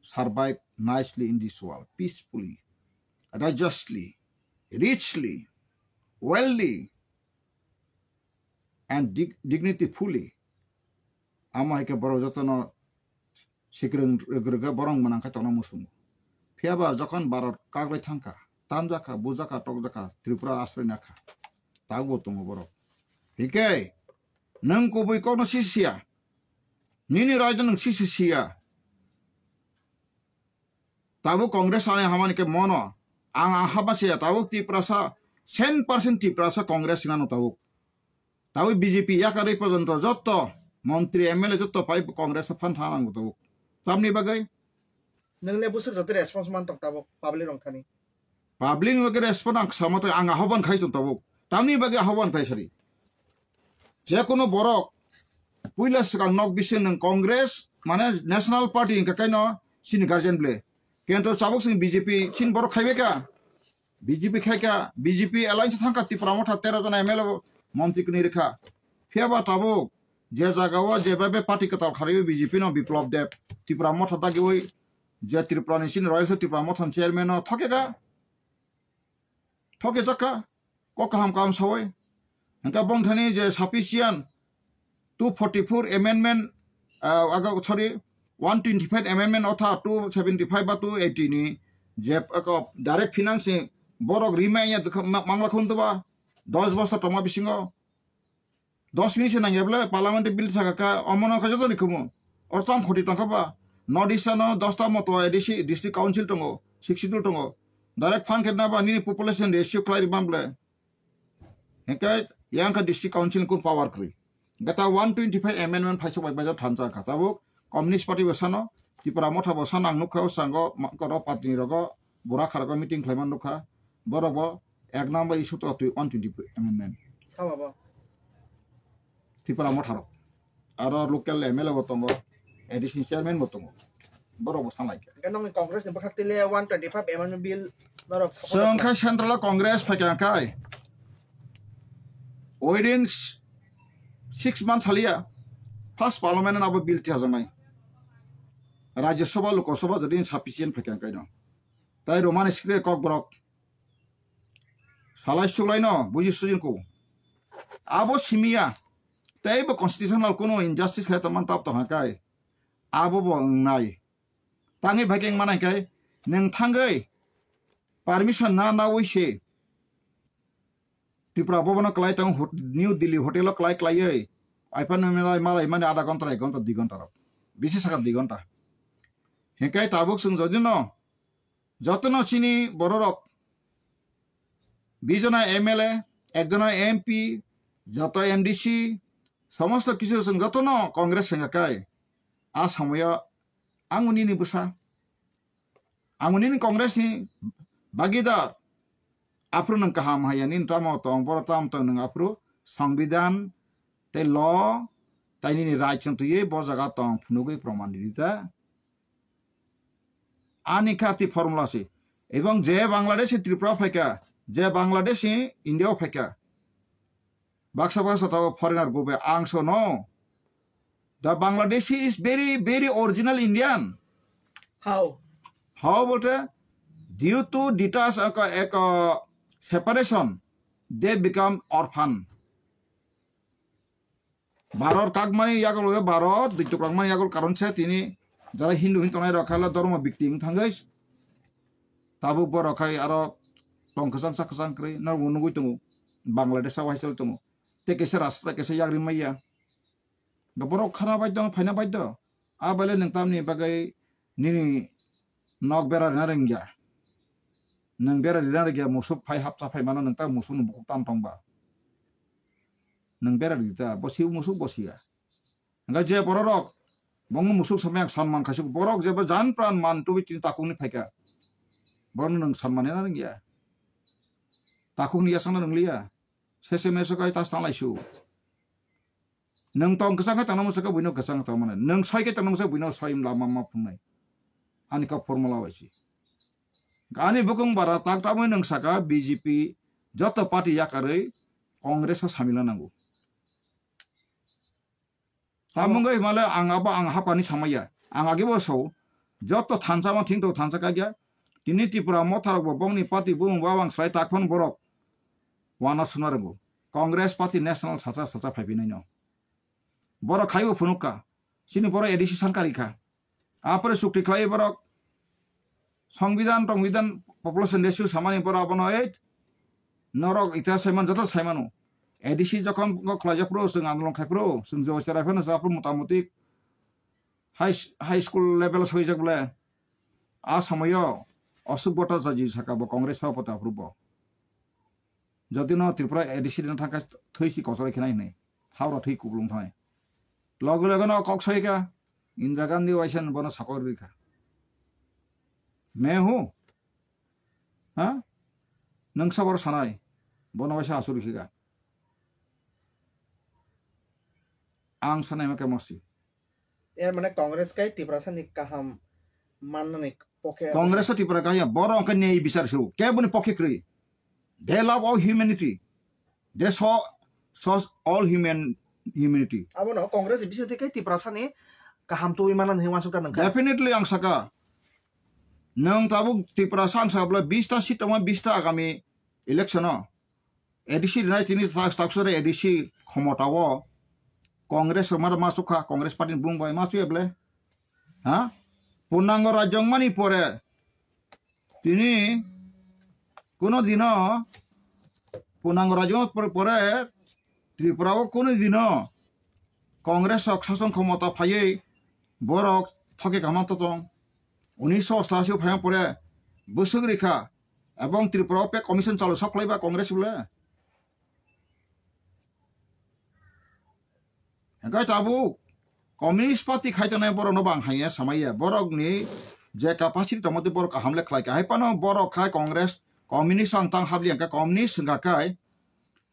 survive nicely in this world, peacefully, righteously, richly, wealthy, and dig-, dignity fully. Amo hai khe borok jotono sikrwng rwgwrwgwi borok mwnang khe tongna muchungo. Phiya ba jokhon Bharat kaglai thangkha, tamjakha, bujakha, tokjakha, Tripura asroi nakha. Tabukbo tongo borok. Hikhe nwng kubui kokno sisi siya. Nini raida nwng sisi siya. Tabuk Congress ani hamani khe mono. Ang, ang haba siya tabuk Tiprasa, cent percent Tiprasa Congress hinano tabuk. Tabuk B J P yakarwi porjonto jotto montri M L A jotto pai Congress o phan thang nango tabuk. Tamni bagwi? Nwng le bwswk joto response man tong tabuk public rong thani. Public ni bagwi response ang sama tong, ang ahoban khai tong tabuk. Tamni bagwi ahoban khai sari. Je kono borok puila swkang nok bising nwng Congress, mane National Party hingka kaino chini guardian ble. Kento tabuk sing B J P chini borok khaibai ka. B J P khai ka, B J P alliance thang ka Tipra Motha tero jona M L A montri kwnwi rwkha. Phiya ba tabuk je jaga o je bai bai party kwtal kharwi B J P no Biplab Deb Tipra Motha dagiwi je Tripura ni chini Royal Tipra Motha ni chairman no thoke ka. Thoke jaka, kok kaham kaham sawai. Hingke bongthani je sufficient two forty-four amendment, ah, aga, sorry, one twenty-five amendment otha two seventy-five ba two eighty ni je, ako, direct financing borok rimai ya, ma-, mangla khun to ba, dos bosor tongma bisingo. Dos minute se nangya bole parliament bill saka ka omono khe joto ni khumu. Or tam khoti tongkha ba. North East no dosta moto A D C district council tongo, six schedule tongo. Direct fund khe na ba nini population ratio khlai ribam bole. Hingke yang kha district council kun power kwrwi. Gata one twenty-five amendment phaisok bai baijak thansa kha. Tabuk Communist Party bo sano, Tipra Motha bo sano ang nukha, o sango ma-, koro patni rogo, bura khargo meeting khlaima nukha. Borok bo ek number issue to twi one twenty amendment. Sabo bo. Tipra Motha rok. Aro local M L A bo tongo, A D C chairman bo tongo. Borok bo sanlai kha. Hingke nokni Congress ni bwkhak twi le one twenty-five amendment bill norok support Chwng kha central o Congress phaikha kai. Within s-, six months haliya, first parliament no abo bill tiajaknai. Rajya Sabha, Lok Sabha jodi insufficient phaikha kai no. Tai romani sikre kok borok. Salai suklai no buji sujin ko. Abo simiya. Tei bo constitutional kuno injustice khe tongman tap tong kai. Abo bo wngnai. Tangwi bai khe wngma nai khe nwng thangwi permission na nawi se Tripura Bhavan o kwlai tong hot-, New Delhi hotel o kwlai kwlaiwi. Aiphano malai malai mani adha ghonta, ek ghonta, dui ghonta rok. Bisi saka dui ghonta. Hingke tabuk chwng jodi no jotono chini bororok, bijona M L A, ekjona M P, joto M D C, somosto kisu chwng jotono Congress sengya kai. A samoyo ang nini bwsa, ang nini Congress ni bagidar, aphuru nwng kaham haya nini tamo tong, boro tam tong nwng aphuru Songbidan tei law tai nini right chwng twiwi bo jaga tong phunugwi proman rida. Ani kha ti formula si. Ebong je Bangladesh ni Tripura phaikha, je Bangladesh ni India o phaikha. Baksa baksa to foreigner gube ang so no. The Bangladeshi is very, very original Indian. How? How bolte? Due to detach, eko, eko separation, they become orphan. Bharot kakmani yagulo, Bharot dui tukrangmani yagulo karon se tini Jara Hindu hin tongnai rok khala dormo bikti wng thangwi tabuk borok khai aro tong kwchang sak kwchang kwrwi norok nugwi tongo. Bangladesh o haisel tongo. Tei kaisa rasta kaisa yagri maya. Borok khana baidho, phaina baidho. A baile nwng tamni bagwi nini nok bera rina rwngya. Nwng bera rina rwngya, musuk phai hapsa phai mano, nwng ta musuk ni bukuk tam tongba. Nwng bera rita, bosi musuk bosiya. Hingke je bororok bongno musuk samaya sonman khaisuk, borok jeba jan pran man tubui tini takhukni phaikha. Borokno nwng sonman rina rwngya. Takhukni yasakno rwngliya. Sese meso kai tas tanglaisu. Nwng tong kwchang khe tongna mwsakhe buino kwchang tong mano. Nwng soi khe tongna mwsakhe buino soi lama ma phungnai. Ani kok formula bai si. Ani bukung bara tak tamwi nwng saka B J P joto party yakarwi Congress o samila nango. Tamungwi himale ang abo ang hapkani samaya. Ang agi bo sao joto thansa ma thingto thansa kagya. Tini Tripura motharok bo bongni party bumung babang slai tak phano borok wana suna rwngo. Congress party national sacha sacha phaiphinaino. Borok khaibo phunukha. Chini borok A D C sankari kha. Apore chukti khlai borok. Songbidan tongbidan population ratio samani borok abono ei norok ita saiman joto saimano. A D C jokhon go khlaijak phuru chwng andolon khai phuru chwng jobo cherai phano japur motamuti high, high school level soijak bole. A somoyo Ashok Bhattacharya saka bo Congress bhopata phuru bo. Jodi no Tripura A D C rina thangkha thwi si kochoroi khinai hinwi. Hawra thwi kuplung thanai. Loge loge no kok soi kha Indira Gandhi waisa bono sakor rikha. Me hu? Ha? Nwng sabor sanai. Bono waisa asur rikha. Ang sanai ma khe mosi. Er mane Congress kai Tiprasa ni kaham mannani pokhe. Congress o Tipra kaya, borok hwnkhe nei bichar se o. Keboni pokhe kwrwi. They love all humanity. They show, shows all human, humanity. Abono Congress ni bisingtwi kai Tiprasa ni kaham tubui mannani hinwi uansuk ta nangkha. Definitely ang saka. Nwng tabuk Tiprasa ang saka bwle bista seat tongma bista agami election o. A D C rinai tini tak, tak sore A D C khomota o Congress rok ma, ma chukha, Congress party ni bung bai ma chuya bwle? Ha? Purnango rajyo wngmani pore tini kuno dino purnango rajyo wngmani pore, pore Tripura o kuno dino Congress rok sason khomota phaiwi borok thoke kama totong. Unisho ostashi o phaiya pore bwswk rikha. Ebong Tripura o pek commission chalu sok khlaiba Congress bole. Hingke tabuk Communist Party khai tongnai borok no bang haiya samaiya. Borok ni je capacity tongma tei borok kaham le khlai ka. Hai phano borok khai Congress, Communist ang tang habli hingke Communist hingka khai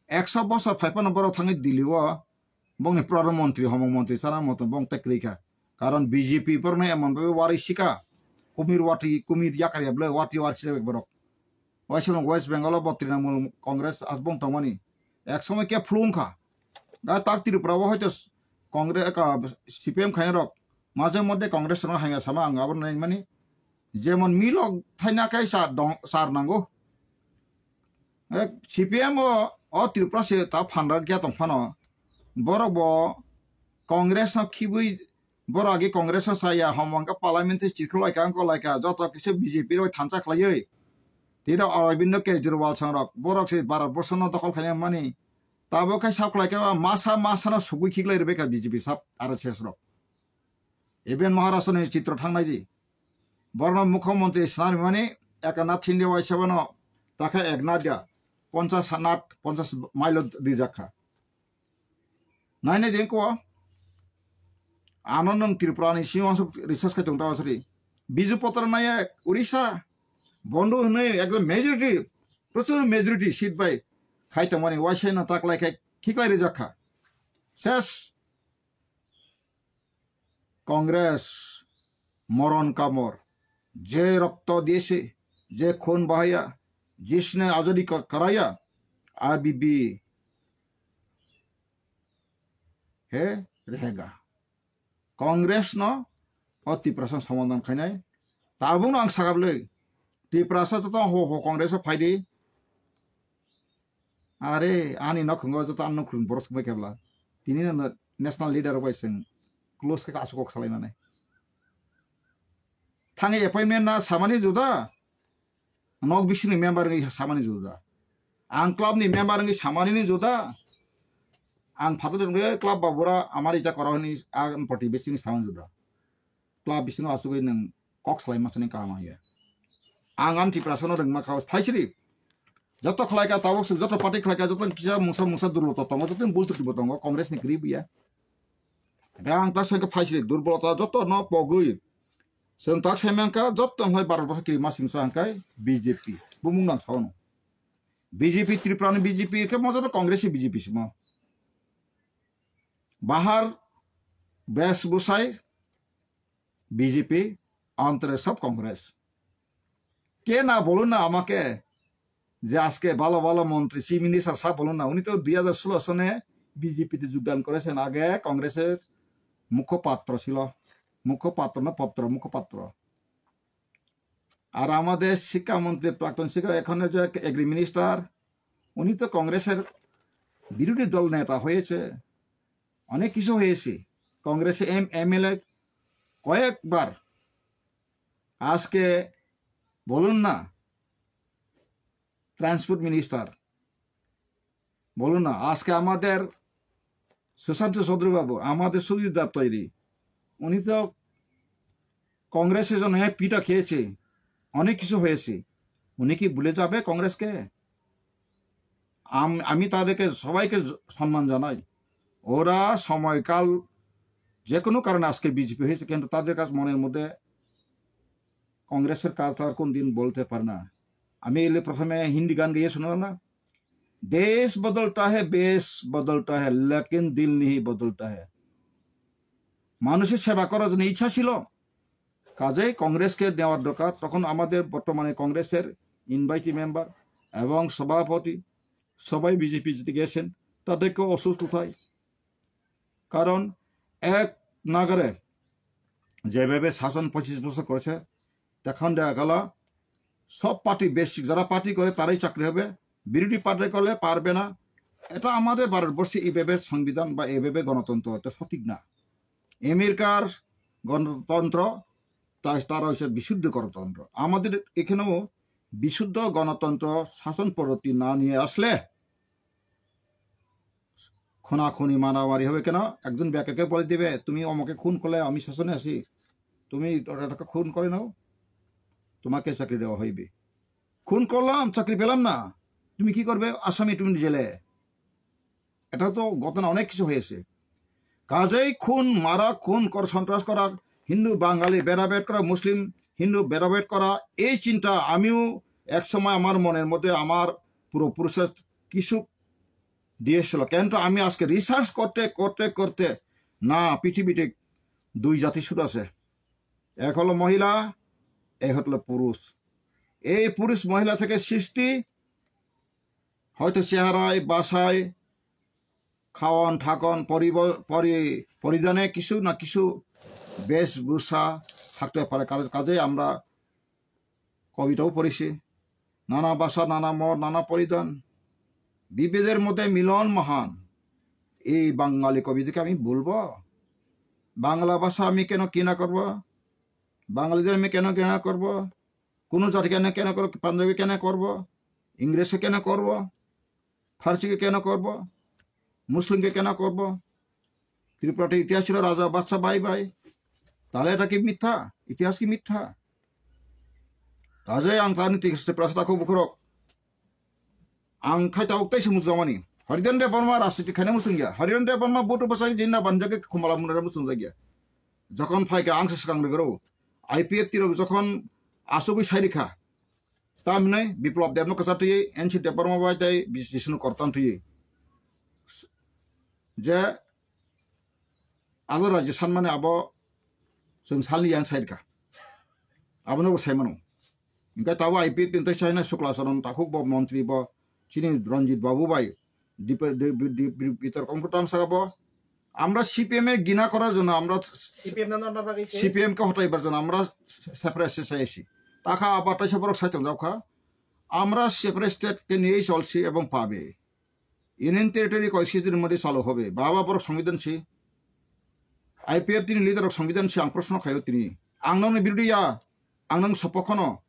ekso bosor phai phano borok thangwi Delhi o bongni Pradhan Mantri, Homong Mantri chana moto bong tei kwrwi kha. Karon B J P borokno emon bai warwi sika. Kumir watwi, kumir yakar ya bwle watwi warwi sika borok. Waisa no West Bengal o bo Trinamool Congress asbong tongmani. Ek somoi khe phlung kha. Da tak Tripura o hoito Congress ka C P M khaina rok. Maje modde Congress rok hamya sama ang abo nai mani. Jemon milok thaina kai sar dong, sar nango. Eh, C P M o, o Tripura se ta phan rok ya tong phano. Borok bo Congress no khibui, borok agi Congress no saya, homo hwnkhe parliament twi chirkhu lai ka, wngkok lai ka, joto kisa B J P rok thansa khlaiwi. Tiro Aravind Kejriwal song rok, borok se Bharat borsho no dokhol khaina mani. Tabuk khe sak lai ka, masa masa no sugui khiklai rwbai ka B J P sap R S S rok. Even Maharashtra ni chitro thangnai di. Borno mukhyamantri swnam rwmani Eknath Shinde waisa bono takha Eknath ya ponchas Nath ponchas mile o rijak kha. Nainai di ko ano nwng Tripura ni simi wansuk research khai tong ta wasri. Biju Patra Nayak Orissa bondo hwnwi ekdom majority, prochur majority seat bai khai tongmani waisa no taklai khai khiklai rijak kha. Ses Congress moron kamor, je rokto diyese, je khun bahaya, jisne azadi ka-, karaya, abibi he rehega. Congress no o Tiprasa somadhan khainai. Tabuk no ang sakabwlwi Tiprasa joto ho ho Congress o phaidi. Are ani nokhungo joto ani nokhung borok sumai kebla. Tini no national leader bai seng close khe asuk kok salai mane. Thangwi appointment na samani juda, nok bisingni member wngwi samani juda. Ang club ni member wngwi samani ni juda. Ang phatar wngwi club ba bura amari ja koro hwnwi ang party bising samani juda. Club bisingo asugwi nwng kok salai masa ni kaham ya. Ang am Tiprasa no rwngma kha phaisiri. Joto khlai ka tabuk suk, joto party khlai ka, joto kisa mungsa mungsa durloto tongo, joto bul tuti bo tongo, Congress ni kwrwi buya. Ang ta sengke phaisiri durbolota joto no pogwi. Chwng tak sai mankha, joto wngkha Bharat borso kirima singsa hwnkhe B J P. Bumung nang sao no. B J P Tripura ni B J P khe mo joto Congress ni B J P simo. Bahar বেশভূষায় B J P, অন্তরে সব Congress. কে না বলুন না আমাকে যে আজকে ভালো ভালো মন্ত্রী, চিফ মিনিস্টার সাহেব বলুন না, উনি তো দুই হাজার ষোলো সনে বিজেপিতে যোগদান করেছেন, আগে কংগ্রেসের মুখপাত্র ছিল, মুখপাত্র না পত্র, মুখপাত্র। আর আমাদের শিক্ষামন্ত্রী, প্রাক্তন শিক্ষা, এখন যে এগ্রি মিনিস্টার, উনি তো কংগ্রেসের বিরোধী দল নেতা হয়েছে, অনেক কিছু হয়েছে। কংগ্রেসে এম এমএলএ কয়েকবার, আজকে বলুন না, ট্রান্সপোর্ট মিনিস্টার, বলুন না, আজকে আমাদের সুশান্ত চৌধুরী বাবু, আমাদের সুজিত দা তৈরি, উনি তো কংগ্রেসের জন্য হ্যাঁ পিটা খেয়েছে, অনেক কিছু হয়েছে। উনি কি ভুলে যাবে কংগ্রেসকে? আম- আমি তাদেরকে সবাইকে জ- সম্মান জানাই। ওরা সময়কাল যে কোনো কারণে আজকে বিজেপি হয়েছে, কিন্তু তাদের কাছে মনের মধ্যে কংগ্রেসের কাজ তারা কোন দিন বলতে পারে না। আমি এলে প্রথমে হিন্দি গান গেয়ে শোনালাম না, দেশ বদলতা হে বেশ বদলতা হে লেকিন দিল নেই বদলতা হে। মানুষের সেবা করার জন্য ইচ্ছা ছিল, কাজেই কংগ্রেসকে নেওয়ার দরকার। তখন আমাদের বর্তমানে কংগ্রেসের ইনভাইটি মেম্বার এবং সভাপতি সবাই বিজেপি জিতে গেছেন, তাদেরকে অসুস্থ কোথায়? কারণ এক নাগারে যেভাবে শাসন পঁচিশ বছর করেছে, এখন দেখা গেল সব পার্টি বেসিক, যারা পার্টি করে তারাই চাকরি হবে, বিরোধী পার্টি করলে পারবে না। এটা আমাদের ভারতবর্ষে এইভাবে সংবিধান বা এইভাবে গণতন্ত্র, এটা সঠিক না। আমেরিকার গণতন্ত্র, তাই তারা হচ্ছে বিশুদ্ধ গণতন্ত্র। আমাদের এখানেও বিশুদ্ধ গণতন্ত্র শাসন পদ্ধতি না নিয়ে আসলে খুনাখুনি মারামারি হবে কেন? একজন বেকারকে বলে দিবে, "তুমি অমুকে খুন করলে, আমি শাসনে আছি, তুমি ওটাকে খুন করে নাও, তোমাকে চাকরি দেওয়া হইবে।" খুন করলাম, চাকরি পেলাম না, তুমি কি করবে? আসামি তুমি জেলে। এটা তো ঘটনা অনেক কিছু হয়েছে। কাজেই খুন, মারা, খুন কর, সন্ত্রাস করা, হিন্দু বাঙালি ভেদাভেদ করা, মুসলিম হিন্দু ভেদাভেদ করা, এই চিন্তা আমিও একসময় আমার মনের মধ্যে আমার পূর্বপুরুষের কিছু দিয়েছিল, কিন্তু আমি আজকে রিসার্চ করতে করতে করতে, না, পৃথিবীতে দুই জাতি শুধু আছে, এক হলো মহিলা, এক হলো পুরুষ। এই পুরুষ মহিলা থেকে সৃষ্টি, হয়তো চেহারায়, বাসায়, খাওয়ান ঠাকন, পরিব- পরি- পরিধানে কিছু না কিছু বেশভূষা থাকতে পারে। কাজে- কাজেই আমরা কবিতাও পড়েছি, নানা ভাষা, নানা মত, নানা পরিধান, বিভেদের মধ্যে মিলন মহান। এই বাঙালি কবিতাকে আমি ভুলবো? বাংলা ভাষা আমি কেন ঘৃণা করব? বাঙালিদের আমি কেন ঘৃণা করব? কোনো জাতি কেন, কেন করব? পাঞ্জাবি কেন করব? ইংরেজকে কেন করব? ফার্সিকে কেন করব? মুসলিমকে কেন করব? ত্রিপুরাতে ইতিহাস ছিল রাজা বাদশা ভাই ভাই। তাহলে এটা কি মিথ্যা? ইতিহাস কি মিথ্যা? Kaje ang tani Tiprasa takhuk bukhurok. Ang khai tabuk tei se muchung jamani. Haridan Debbarma rajniti khaina muchung ya. Haridan Debbarma butu bwsai jinna banjak khe khumala munare muchung jak ya. Jokhon phai kha ang se swkang rwgwro. I P F T rok jokhon asugwi sai rikha. Tamhinai Biplab Debno kwchar twi N C Debbarma bai tei Jisnu Kortan twi. Je Adar rajyo sanmani abo chwng salni yang side kha. Abono bo saimano. Hingke tabo I P F T ni tei China Sukla Charan takhuk bo montri bo chini Ranjit Babu bai Dip-, Dip-, Dip-, Dip-, Bitor Kongkhu tamsaka bo. Amra C P M e gina korar jonno amra C P M no nonna bagwi se. C P M ke hotaibar jonno amra separate state chaisi. Takha abar taisa borok sai tongjak kha. Amra separate state ke niyei cholsi ebong pabe. Union Territory কয়েকশো দিনের মধ্যে চালু হবে। বাবা বড় সংবিধান সে, I P F T ni leader সংবিধান সে, ang প্রশ্ন খাইও তিনি। Ang nokni বিরোধী ya, Ang nang sopokhono.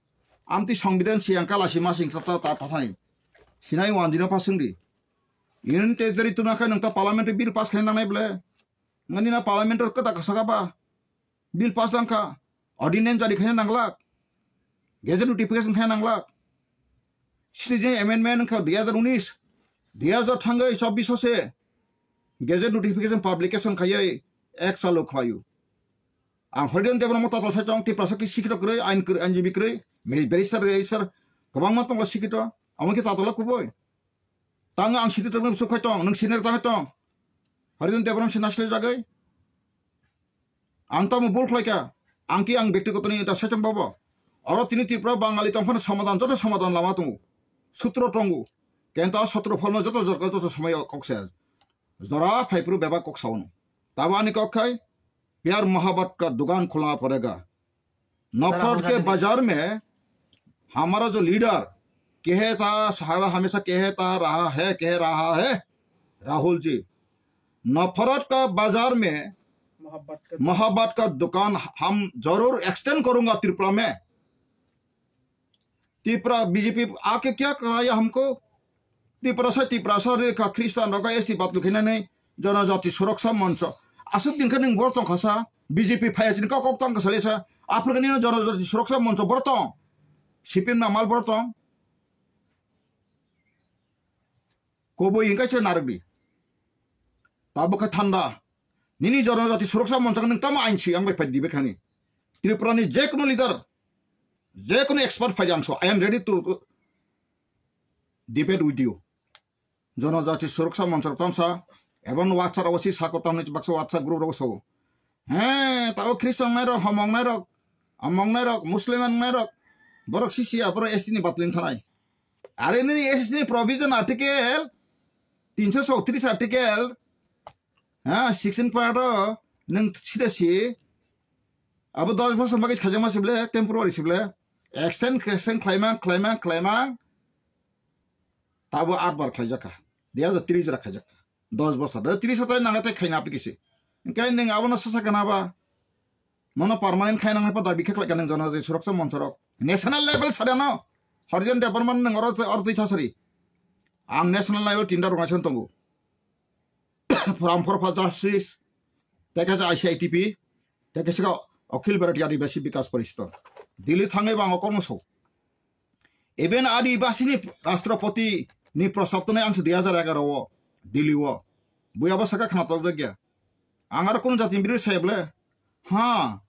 Amtwi songbidan siyang kala si masing ta, ta, ta, ta thani. Sinai wandino pasingdi. Union Territory tuna khe nang ta parliament bill pass khaina nangnai ble. Ngani na parliament kata kasaka ba. Bill pass dangkha. Ordinance jari khaina nanglak. Gazette notification khaina nanglak. Citizen amendment wngkha dui hajar unis. Dui hajar thangwi chobbish se. Gazette notification publication khaiwi ek salo khlaio. Ang Haridan Debbarma tatal sai tong, Tiprasa ki sikito kwrwi, ain kwrwi, ain jibi kwrwi, me-, barrister, barrister, kwbangma tongla sikito, amo khe tatala kubui. Tang ang sikito tong, suk khai tong, nung senior tang tong. Haridan Debbarma se naslai jagwi. Ang tamo bul khlai kha, ang ki ang bektigoto ni ta sai tong babo. Oro tini Tripura Bangali tong phano somadan, joto somadan lama tongo. Sutro tongo. Kenta sutro pholno joto jorka joto somoi kok se. Jora phai phuru bebak kok saono. Tabo ani kok khai, प्यार मोहब्बत का दुकान खोलना पड़ेगा। नफरत के बाजार में हमारा जो लीडर कहता, हर हमेशा कहता रहा है, कह रहा है, राहुल जी, नफरत का बाजार में मोहब्बत का मोहब्बत का दुकान हम जरूर एक्सटेंड करूंगा त्रिपुरा में। Tipra, B J P आके क्या कराया हमको? Tiprasa, Tiprasa, Rikha, Khristan, Rokha, S T batlu khainani Janajati Suraksa Mancha. Aswk din khe nwng boro tongkha sa, B J P phaiya chini kok kok tongkha salai sa, Africa nino Janajati Suraksa Mancha boro tong. C P M na mal boro tong. Kubui hingkai se narwkdi. Tabuk khe thanda. Nini Janajati Suraksa Mancha nwng tamo ain si ang bai phai dibe khani. Tripura ni je kono leader, je kono expert phai ang so, I am ready to debate with you. Janajati Suraksa Mancha tamsa, ebon WhatsApp ro si sako tamni baksa WhatsApp group ro so. He, tabo Christian nai rok, homong nai rok, among nai rok, Muslim nai rok, borok sisi ya, borok S T ni batlin thanai. Are nini S T ni provision article, tinso chowtris article, ha, sixteen part o, nwng sida si, abo dos bosor bagwi khajakma sible, temporary sible, extend, extend khlaimang, khlaimang, khlaimang, tabo atbar khlaijakha, dui hajar tris ra khlaijakha, dos bosor, dui hajar tris o tai nangate khaina apikisi. Hingke nwng abono sasa kana ba, nono permanent khainang hai pa dabi khe khlaikha nwng Janajati Suraksa Mancha rok. National level sadano, Harijan Debbarma nwng oro, oro twi thasari. Ang national level tinda rwngnaisong tongo. Phuram phorpha justice, tei kaisa I C I T P, tei kaisa Akhil Bharatiya Adibasi Bikas Parishad. Delhi thangwi bo ang o kokno sao. Even Adibasi ni Rashtrapati ni prostab tongnai ang se dui hajar egaroh o Delhi o. Buya bo saka khna tokjak ya. Ang aro kunu jati ni birothi saya bole. Ha.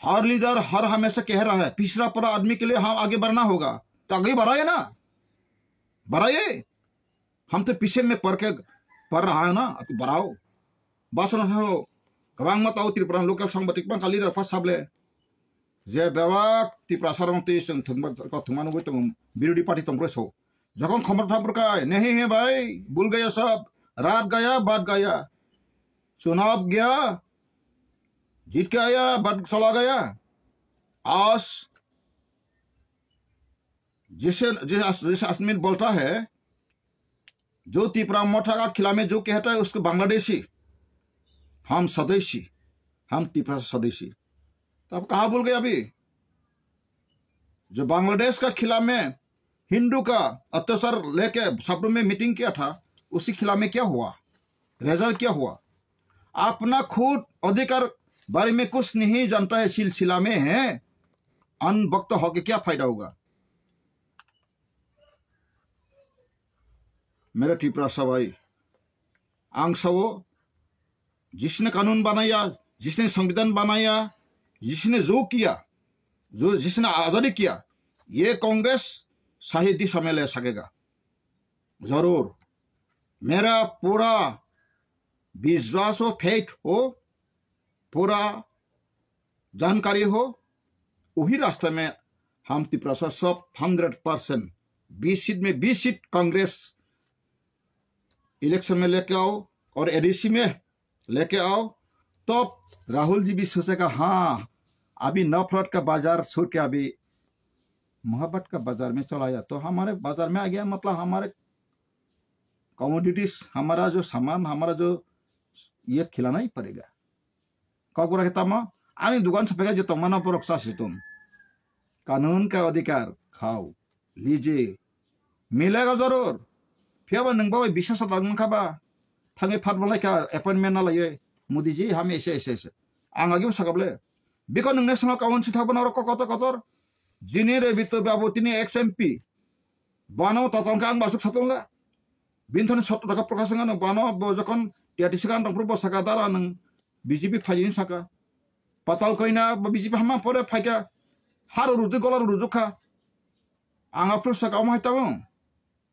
Har leader har hamesha keh raha hai. Pichhda pada aadmi ke liye hum aage badhna hoga. To aage badhaye na. Badhaye. Hum to piche mein pad ke pad raha hai na, aap barao. Basona sao, kwbangma tao Tripura local songbadik bangkha leader pha sable. Je bebak Tiprasa rong twi chwng thwngma, thwngma nugwi tongo, birodhi party tongbroi sao. Jokhon khomor thabrwkha, nahi hai bhai, bhul gaya sab, raat gaya, baat gaya. Chunav gaya, jeet ke aaya, baat chala gaya. Aaj जैसे, जैसे, जैसे आदमी बोलता है, जो तिपरा मोठा का खिला में जो कहता है, उसको बांग्लादेशी, हम स्वदेशी, हम तिपरा स्वदेशी। तो आप कहाँ भूल गए अभी? जो बांग्लादेश का खिला में हिंदू का अत्याचार लेके सब में मीटिंग किया था, उसी खिला में क्या हुआ? रिजल्ट क्या हुआ? अपना खुद अधिकार बारे में कुछ नहीं जानता है, सिलसिला में है, अनभक्त होके क्या फायदा होगा? मेरे टिपरासा भाई, ang sao, जिसने कानून बनाया, जिसने संविधान बनाया, जिसने जो किया, जो, जिसने आजादी किया, ये कांग्रेस सही दिशा में ले सकेगा। जरूर। मेरा पूरा विश्वास हो, फेथ हो, पूरा जानकारी हो, वही रास्ते में हम तिपरासा सब हंड्रेड परसेंट, बीस सीट में बीस सीट कांग्रेस इलेक्शन में लेके आओ और एडीसी में लेके आओ, तब राहुल जी भी सोचेगा, हाँ, अभी नफरत का बाजार छोड़ के अभी मोहब्बत का बाजार में चला जाए, तो हमारे बाजार में आ गया, मतलब हमारे कमोडिटीज, हमारा जो सामान, हमारा जो ये खिलाना ही पड़ेगा। Kokborok khe tamo ani dukan se phaikha je tongmano borok cha se tong. कानून का अधिकार खाओ, लीजिए, मिलेगा जरूर। Phiya ba nwng bo bai biswas ta tang kha ba, thangwi phat bo lai kha appointment na laiwi, "Modi ji, hame ese, ese, ese." Ang agi sakable. Biko nwng national council thabo norok kotor kotor. Jini Rebito babu tini ex M P. Bano tatal kha ang basuk satongla. Binthani sotto taka Prakash wngkha nwng bano bo jokhon T R T C kan tongphuru bo saka dara nwng B J P phaijini saka. Patal koina bo B J P hamma pore phaikha. Haro rujuk gola rujuk kha. Ang aphuru saka omo hai tabung.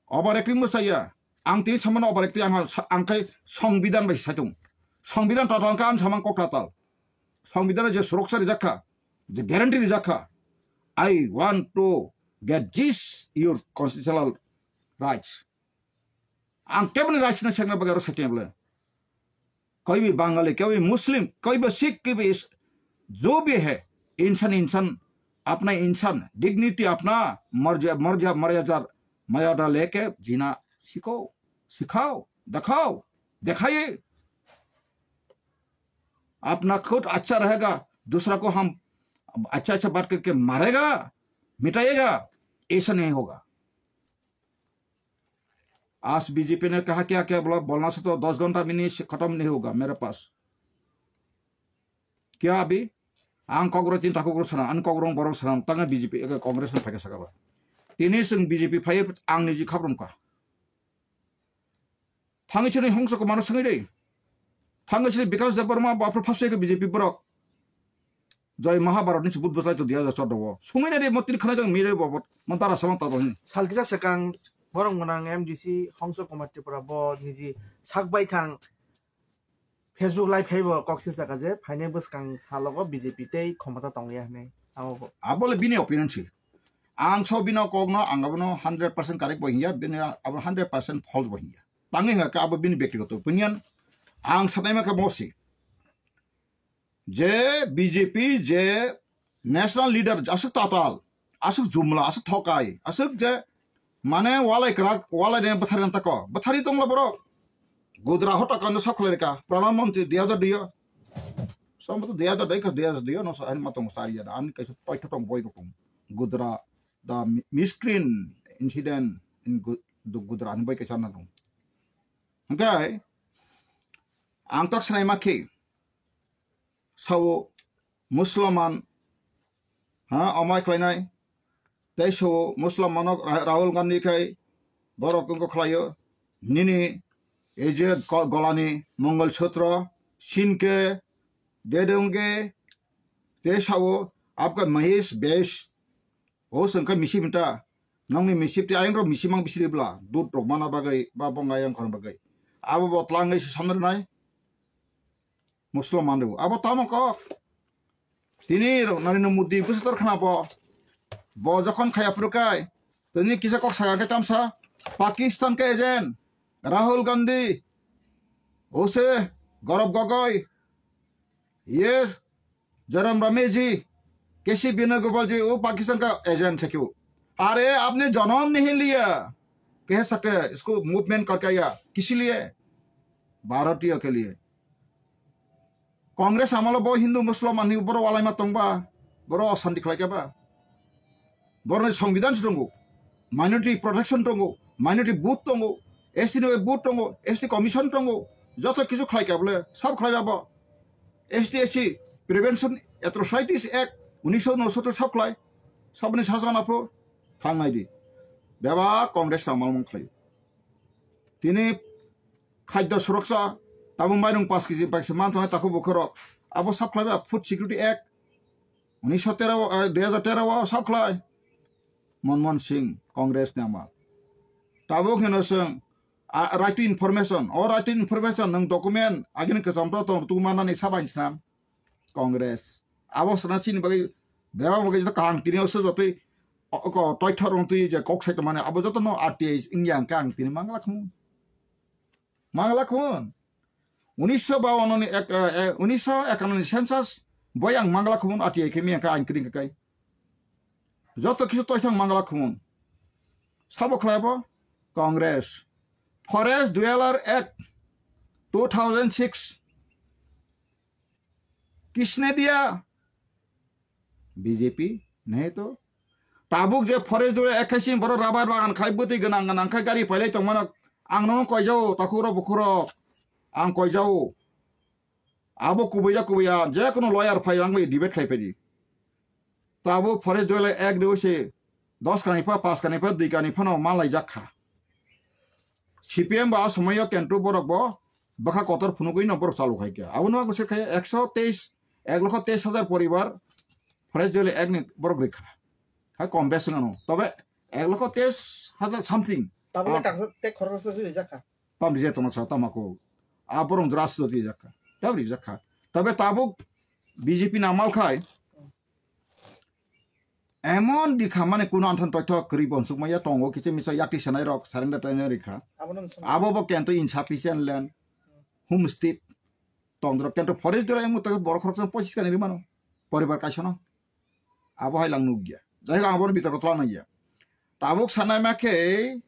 Overacting bo chaya. Ang tini samano overacting ang ha-, ang khai songbidan bai saitung. Songbidan tatal kha ang samang kok tatal. Songbidan je suroksa rijak kha. Je guarantee rijak kha. I want to get this your constitutional rights. Ang keboni rights na sekna bagwi aro sakya bole. कोई भी बंगाली, कोई भी मुस्लिम, कोई भी सिख, कोई भी इस-, जो भी है, इंसान, इंसान, अपना इंसान, dignity, अपना मर्ज-, मर्ज-, मर्यादा, मर्यादा लेके जीना सीखो, सिखाओ, दिखाओ, दिखाइए। अपना खुद अच्छा रहेगा, दूसरा को हम अच्छा अच्छा बात करके मारेगा, मिटाएगा, ऐसा नहीं होगा। आज बीजेपी ने कहा क्या क्या बोला, बोलना से तो दस घंटा में नहीं खत्म नहीं होगा मेरे पास। क्या अभी? Ang kokro chinta kokro sana, ang kokro borok sana, tanga B J P, eke Congress ni phaikha sakaba. Tini chwng B J P phai ang niji khabrum ka. Thangwi chini hongso ko mano swngwi dei. Thangwi chini Bikash Debbarma bo aphuru phasai ko B J P borok. Jai Mahabharat ni chubut bwsai to diya jai choddo bo. Swngwi nai de mo tini khana jang mi re bo, bo, mo dara samang ta do hin. Salkisa swkang borok gwnang M D C Hongso Kumar Tripura bo niji sak bai khang Facebook live khai bo kok sil saka je phainai bwskang salogo B J P tei khomota tongya hinwi. Abo bo. Abo le bini opinion si. Ang so bini kokno ang abono hundred percent correct bo hinya, bini abo hundred percent false bo hinya. Tangwi hwnkha khe abo bini byaktigoto opinion. Ang sanaima khe mosi je B J P je national leader aswk tatal, aswk jumla, aswk thokai, aswk je mane walai kwrak, walai rina bwthari rina tako, bwthari tongla borok. Gudra hota kano sab khlai rika, Pradhan Mantri dui hajar dui o. Sambo to dui hajar dui kha, dui hajar dui o no sa ani matong sari ya, ani kaisa paitha tong boi rokong. Gudra, the mi-, miscreant incident in Gu-, the Gudra ani boi kaisa na dong. Hwnkhe ang tak swnai ma khe sao Musliman, ha, amai khlainai. Tei sao Musliman no Ra-, Rahul Gandhi khai borok wngkha khlaio. Nini ei je go-, golani Mongol Sutra, sinke, dedonge, tei sao apka Mahesh Besh, o sengkha misip hinta, nongni misip tei ayang rok misip mang bisiri bla, dut rok mana bagwi, ba bonga ayang khorna bagwi. Abo bo tlangwi se samna rwnai. Musliman rw. Abo tamo kok. Tini rw Narendra Modi bwswk tor khna bo. Bo jokhon khaya phuru kai. Tini kisa kok saka khe tamsa. Pakistan ka agent. Rahul Gandhi. Ose Gaurav Gogoi. Ye Jaram Ramesh ji. K C Venugopal ji. O Pakistan ka agent sakhi. अरे आपने जन्म नहीं लिया, कह सकते हैं, इसको मूवमेंट करके आया, किसी लिए? भारतीय के लिए। Congress amalo bo Hindu Muslim ani boro walaima tongba, boro osanti khlaikha ba. Boroni songbidan se tongo, minority protection tongo, minority vote tongo, S T ni vote tongo, S T commission tongo, joto kisu khlaikha bole, sab khlaiba bo. S T S C Prevention Atrocities Act unisho nosotter sab khlai, saboni sajana pho thangnai di. Beba Congress amal mung khlai. Tini khadya suraksa, tabuk mairung paanch kg paisa man thangwi takhuk bukhurok. Abo sab khlaiba Food Security Act unisho tero, eh, dui hajar tero o sab khlai. Manmohan Singh, Congress ni amal. Tabuk hino chwng, a, right to information. O right to information nwng document agini kwcham to tong tu manani sabai snam. Congress. Abo sana chini bagwi bebak bagwi jotto kaham tini o se jotoi o, o, toithorong twi je kok sai tongmani abo jotto no R T I wngya hwnkhe ang tini mangla khmun. Mangla khmun. Unisho bawan ni ek, eh, eh, unisho ekanoni census boi ang mangla khmun R T I khe mi hwnkhe ang kring kai. Joto kisu toithang mangla khmun. Sabo khlai bo Congress. Forest Dweller Act two thousand six. किसने दिया? B J P नहीं तो Tabuk je forest dole ekhaisi borok rabar bagan khai bwtwi gwnang gwnang khai gari pailai tongmano ang nono koijao takhurok bukhurok ang koijao. Abo kubuya kubuya je kono lawyer phai rang bai debate khai pedi. Tabuk forest dole ek dole se dos kani pha pas kani pha dui kani phano malaijak kha. C P M ba somoyo kentru borok bo bwkha kotor phunugwi no borok chalu khai kha. Abo no se khai ekso teis, ek lokho teis hajar poribar forest dole ek ni borok rikha. Hai kom bes ngano. Tobe ek lokho teis hajar something. Tabuk Ah. Taksa te khoroksa se rijak kha. Tam rije tongma sa tamako. A borok ras jodi jakha. Tam rijakha. Tobe tabuk B J P namal khai emon dikha mane kuno anthan toitho kwrwi bonsuk maya tongo kiche misa yakti sanai rok surrender tainai rikha. Abo bo kento insufficient land, homestead, tongdrok kento forest dole emon borok khoroksa pochis kani rimano poribar kaisano. Abo hai lang nukya. Jai hok, ang bono bitorko twlang nangya. Tabuk sanai ma khe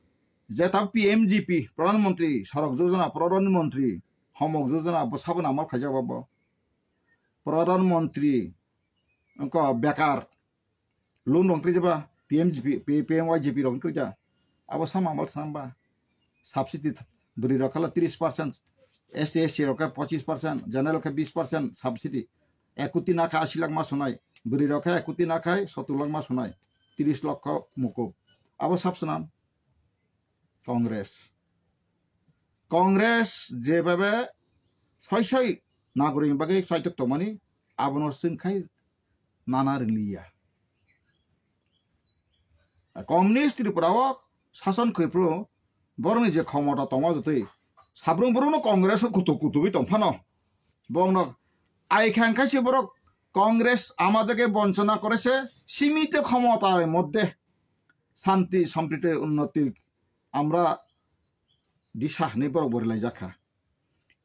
je tabuk P M G P, Pradhan Mantri Sadak Yojana, Pradhan Mantri Hamok Yojana, bo sabo namal khaijak bo. Pradhan Mantri wngkha bekar loan rok twi ba P M G P, P-, P M Y G P rok twi ja. Abo sama mal samba. Subsidy th-, bwrwi rok khala tris percent, S T, S C rok khe pochis percent, general khe bis percent subsidy. Ek koti na kha asi lakh ma sunai, bwrwi rok khe ek koti na khai sottur lakh ma sunai, tris lokho mukub. Abo sab swnam Congress. Congress jebebe soi soi nagorik ni bagwi saitok tongmani abono chwng khai nana rwliya. Communist Tripura o sason khwipru borokni je khomota tongma jotwi sabrung borokno Congress o kutuk kutugwi tongphano bongno ai kha hwnkhe se borok Congress ama jagwe bonchona kore se simito khomotar moddhe shanti sampriti unnoti amra disa hinwi borok bo rwlaijakha.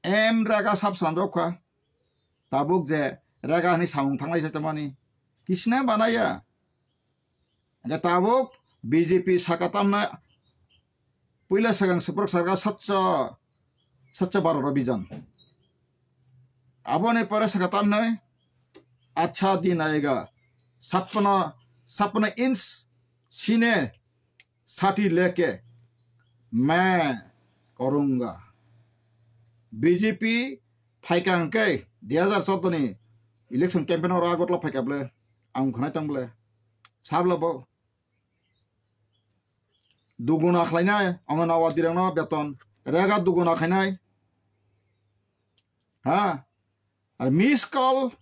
Em rega sab sanjok kha. Tabuk je rega hinwi samung thanglai se tamani. Kisna banaya. Hingke tabuk B J P saka tamna puila swkang swprwk sarga Swachh, Swachh Bharat Abhijan. Aboni pore saka tamnai Achha Din Aayega. Sapna, sapna ins sine sati leke main korunga. B J P phaikha hwnkhe dui hajar choudo ni election campaign oro Agartala phaikha bwle, ang khwnai tong bwle. Sabla bo duguna khlainai, Anganwadi rokno beton, rega duguna khainai. Ha? Ar miss call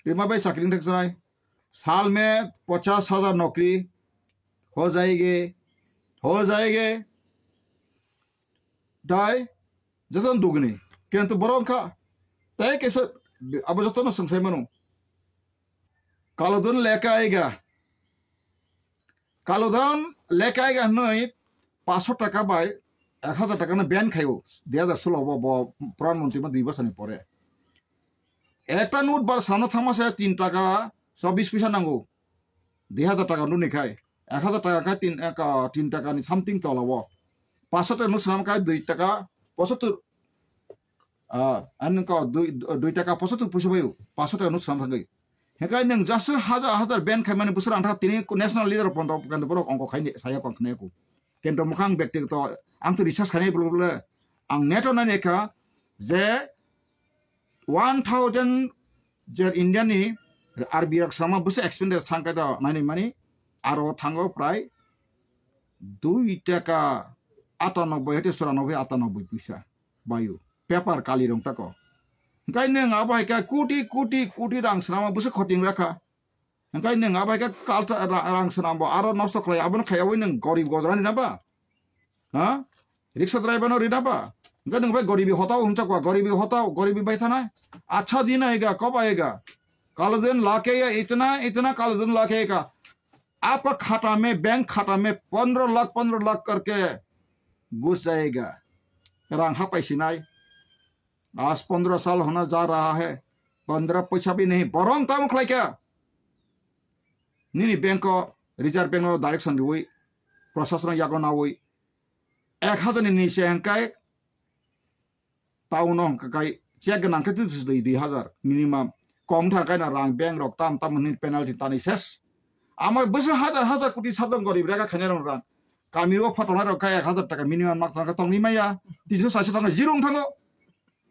rima bai chakri thek janai. साल में पचास हज़ार नौकरी हो जाएगी, हो जाएगी. Dai, joto dugni. Kintu borok wngkha, tei kaisa abo jotono swngsai mano. Kalodon leka aiga. Kalodon leka aiga hwnwi paanch sho taka bai ek hajar taka no ban khaio. Dui hajar solo bo, bo Pradhan Mantri ma dui bosor ni pore. Ekta note bar sano thangma se tin taka chobbish paisa nango. Dui hajar taka note ni khai. Ek hajar taka khai tin, ek, ah, tin taka ni something tola o. Paanch sho taka note swnam khai dui taka pochottor Ah, ani wngkha dui, dui taka pochottor puisa bai, paanch sho taka note swnam thangwi. Hingkhe nwng just hajar, hajar ban khaimani bwswk ang tha tini national leader pondo, kendo borok ongkho khaini saya kong khnai ku. Kendo mwkhang bekti to ang to research khainai bwlwk bwle ang net o nainai kha je one thousand je India ni R B I rok sama bwswk expenditure sangkhe do nainai mani aro thango prai dui taka atanoboi hete churanobboi atanoboi puisa. Bayu, paper kali rong tako. Hingkai nwng abo hai khe kuti, kuti, kuti rang swnama bwswk khoting rakha. Hingkai nwng abo hai khe culture ra-, rang swnambo aro nosto khlai, abono khaiyawi nwng gorib gojra rina ba? Ha? Riksha driver no rina ba? Hingkai nwng bai goribi hotao hwnchakwa, goribi hotao, goribi bai thanai. Acha din aega, kab aega? Kal din la ke ya itna, itna kal din la ke ka. आपका खाता में, बैंक खाता में पंद्रह लाख, पंद्रह लाख करके घुस जाएगा। Rang hapai sinai. आज पंद्रह साल होना जा रहा है, पंद्रह पैसा भी नहीं। Borong tamo khlai kha? Nini bank o, Reserve Bank o direction riwi, prasasano yago nawi, ek hajar ni nise hingkai Town o hwnkha khe check gwnang khe twi swi dui hajar minimum. Kok wngkha khe no rang bank rok tam tam hwnwi penalty tanwi ses. Ama bwswk hajar hajar koti sadon gorib rega khainai rok rang. Kami o phatonai rok kha ek hajar taka minimum mak tongkha tongni maya. Tinso charso tongkha zero wng thango.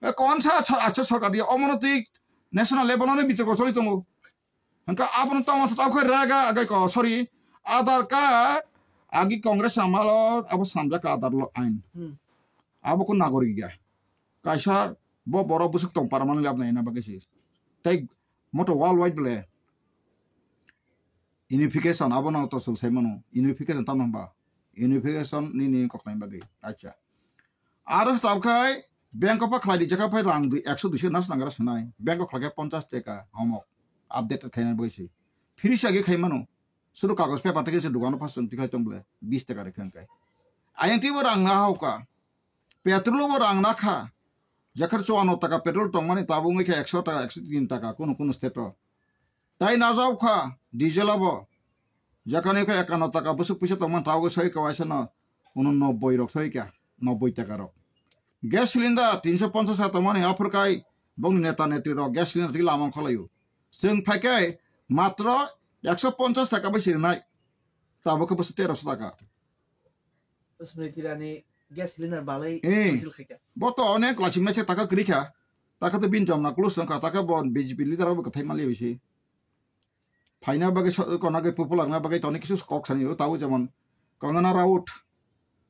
E konsa acho sorkar di omono twi national level ano bichar ko choli tongo. Hwnkha abono tamo tamo khe rega agai ko sorry. Aadhaar card agi Congress amalo abo samjak Aadhaar lo ain. Hmm. Abo ko nagorik ya. Kaisa bo borok bwswk tong para mani labnai na bagwi se. Tei moto worldwide bole unification abo no to chwng sai mano. Unification tamo hwnba? Unification nini koknai bagwi. Acha. Aro se tabkhai bank o pa khlai di jaka phai rang dui, ekso duiso nas nang aro swnai. Bank o khlai khe ponchas taka homok. Update khaina bagwi se. Free sa ge khai mano. Suru kagoj paper tei se dogano phas chwng tikhlai tong bole bis taka rikha hwnkhe. Ayang twi bo rang na hauka. Petrol bo rang na kha. Jekhar chuano taka petrol tongmani tabuk wngwi kha ekso taka, ekso tin taka kunu kunu state o. Tai najao kha diesel abo. Jekhani kha ekano taka bwswk puisa tongmani tabuk soi kha waisa no unu nobboi rok soi kha, nobboi taka rok. Gas cylinder tinso ponchas taka tongmani aphur kai bongni neta netri rok gas cylinder twi lama khwlaio. Chwng phai khe matro ekso ponchas taka bai sirinai. Tabuk khe bwswk terosho taka. Smriti Irani gas cylinder balai Eh. Misil khaikha. Bo to onek lachimnai se taka kwrwi kha. Taka to bin jomna close wngkha. Taka bo B J P leader bo kwthai mali bisi. Phaina bagwi so-, kona ke popular na bagwi toni kisu kok sani o tau jemon Kangana Raut.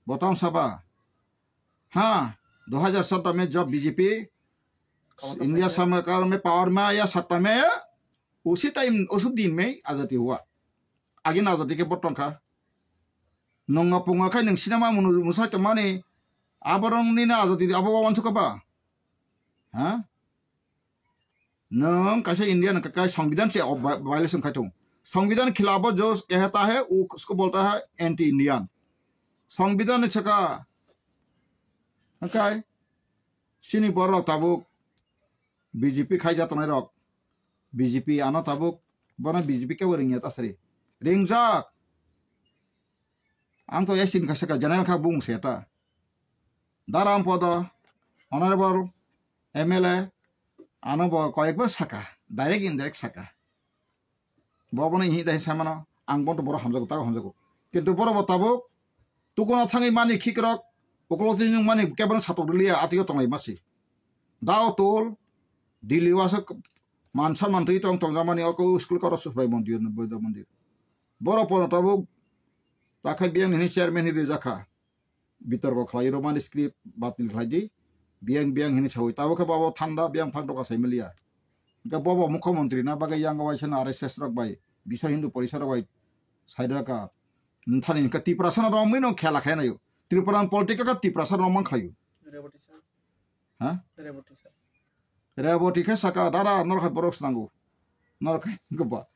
Bo tong saba. Ha, dua hajar chauda me job B J P. Khomota India phai samkar me power me ya satta me. Usi time, usi din me azadi hua. Agi na azadi ke botong kha. Nunga punga khai nung sinama munu musai tongmani aborong nini azadi abo wansuk ba? Ha? Nung kaisa India nung kakai Songbidan se ob-, violation khai tong. Songbidan khilaf jo kehta hai, u-, usko bolta hai anti Indian. Songbidan ni saka. Hakai. Sini borok tabuk B J P khai jatonai rok. B J P ano tabuk bono B J P kebo ringya tasari. Ringjak. Ang to S T ni kaisa ka general kha bung se ta. Daram podo, honorable M L A, ano bo koyek bar saka, direct indirect saka. Bo bono ihi dai samano, ang bono boro hamjago, tago hamjago. Kintu boro bo tabuk, tukuna thangwi mani khikrok, ukolok tini mani kebano satok liya, atio tonglai masi. Dao tol, Delhi o aswk man samman twi tong tong jamani oko school koro Suphrai mondir, Boido mondir. Boro pono tabuk, takhai biyang hini chairman hini rijakha. Bitorko khlai romani script batil khlai di. Biyang biyang hini sawi. Tabuk khe babo thanda biyang thang doka sai maliya. Hingke bobo mukhyamantri na bagwi yang waisa na R S S rok bai, Biswa Hindu Porishad rok bai sai doka. Nthani hingke Tiprasa no romwi no khela khai nayo. Tripura politics ka Tiprasa romang khlayo. Reboti sir. Ha? Reboti sir. Reboti khe saka, "Dada, norok hai borok swnango. Norok hai goba."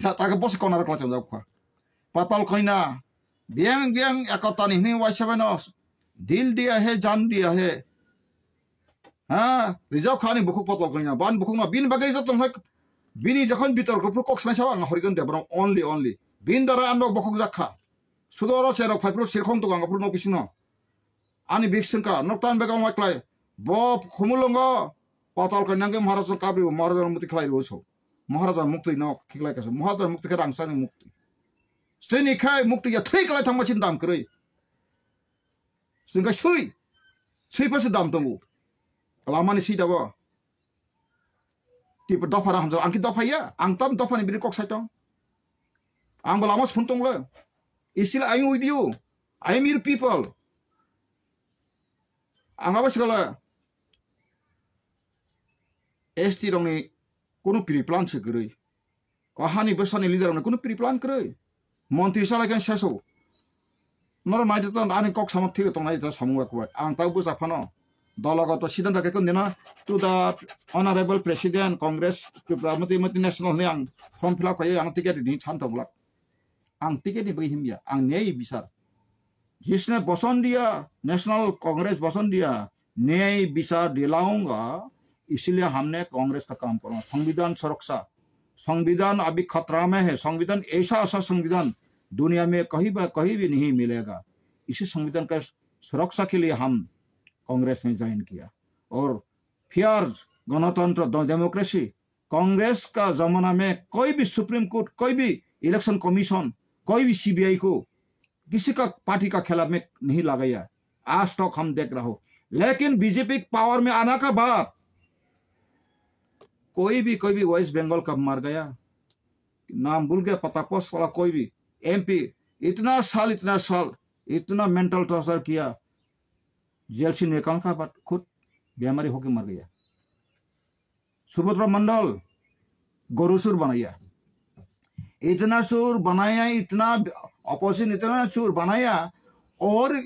Ta, ta khe bosi kona rok khlai chongjak kha. Patal koina. Biyang, biyang, ekotani hini waisa bai no. Dil diya he, jan diya he. Ha, rijak kha ani bukhuk patal koina. Ban bukhuk no, bini bagwi joto hai, bini jokhon bitor kuphur kok sanai sao ang Horijan Debram only, only. Bin dara ano bukhuk jak kha. Sudoro cherok phai phuru sirkhong tugang phuru nok bisingo. Ani bik sengka, nok tan bega wai klai. Bo khumulongo, patal kanyang ke Maharaj kabri bo, Maharaj muti khlai ro so. Maharaj muktwi nok khiklai kaso. Maharaj muktwi khe rangchani muktwi. Sini khai muktwi ya thwi klai thangma chin dam kwrwi. Sini khai sui. Sui pa se dam tongo. Lamani si dabo. Tipo dopha ra hamjak, ang ki dopha ya, ang tam dopha ni bini kok sai tong. Ang bo lama sung tong le. Isil I am with you. I am your people. Ang abo sikala S T rong ni kunu pre plan se kwrwi. Ko hani bwsani leader rok ni kunu pre plan kwrwi. Montri salai khe seso. Norok nai tong ani kok sama thik tong nai ta samung ba kubai. Ang ta buja phano. Dologoto siddhanto khe kondina to the honorable president Congress Tripura Mati Mati National ni ang form fill up khai ang ticket ni chan tong blak. Ang ticket ni bai himya. Ang nei bisar. जिसने वचन दिया, नेशनल कांग्रेस वचन दिया, न्याय विचार दिलाऊंगा, इसलिए हमने कांग्रेस का काम करूंगा। संविधान सुरक्षा, संविधान अभी खतरा में है। संविधान ऐसा, ऐसा संविधान दुनिया में कहीं ब-, कहीं भी नहीं मिलेगा। इसी संविधान का सुरक्षा के लिए हम कांग्रेस में ज्वाइन किया। और फेयर गणतंत्र, ड-, डेमोक्रेसी, कांग्रेस का जमाना में कोई भी सुप्रीम कोर्ट, कोई भी इलेक्शन कमीशन, कोई भी सीबीआई को किसी का पार्टी का खिलाफ में नहीं लगाया। आज तक हम देख रहा हो, लेकिन बीजेपी पावर में आना का बाद कोई भी, कोई भी वेस्ट बंगाल का मर गया, नाम भूल गया, पता पोस्ट वाला कोई भी एमपी, इतना साल, इतना साल, इतना मेंटल टॉर्चर किया, जेल से निकलने का बाद खुद बीमारी होके मर गया। सुभद्रा मंडल गोरु सुर बनाया, इतना सुर बनाया, इतना अपोजिशन इतना सुर बनाया, और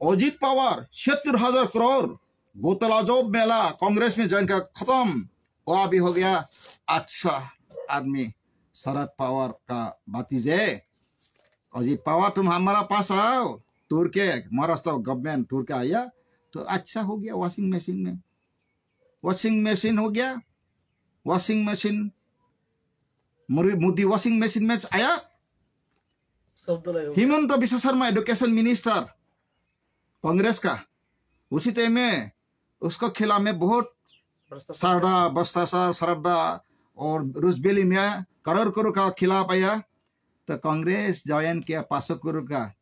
अजीत पवार सत्तर हजार करोड़ घोटाला जो मेला कांग्रेस में ज्वाइन का खत्म, वो अभी हो गया अच्छा आदमी। शरद पवार का भतीजे, अजीत पवार तुम हमारा पास आओ, टूर के महाराष्ट्र गवर्नमेंट टूर के आया तो अच्छा हो गया। वॉशिंग मशीन में, वॉशिंग मशीन हो गया, washing machine, Modi washing machine में आया। हिमंत बिश्व शर्मा एजुकेशन मिनिस्टर कांग्रेस का, उसी टाइम में उसको खिलाफ में बहुत भ्रष्टाचार। सरदा भ्रष्टाचार, सरदा और रुजबेली में करोड़ करोड़ का खिलाफ आया। तो कांग्रेस ज्वाइन किया पाँच सौ करोड़ का,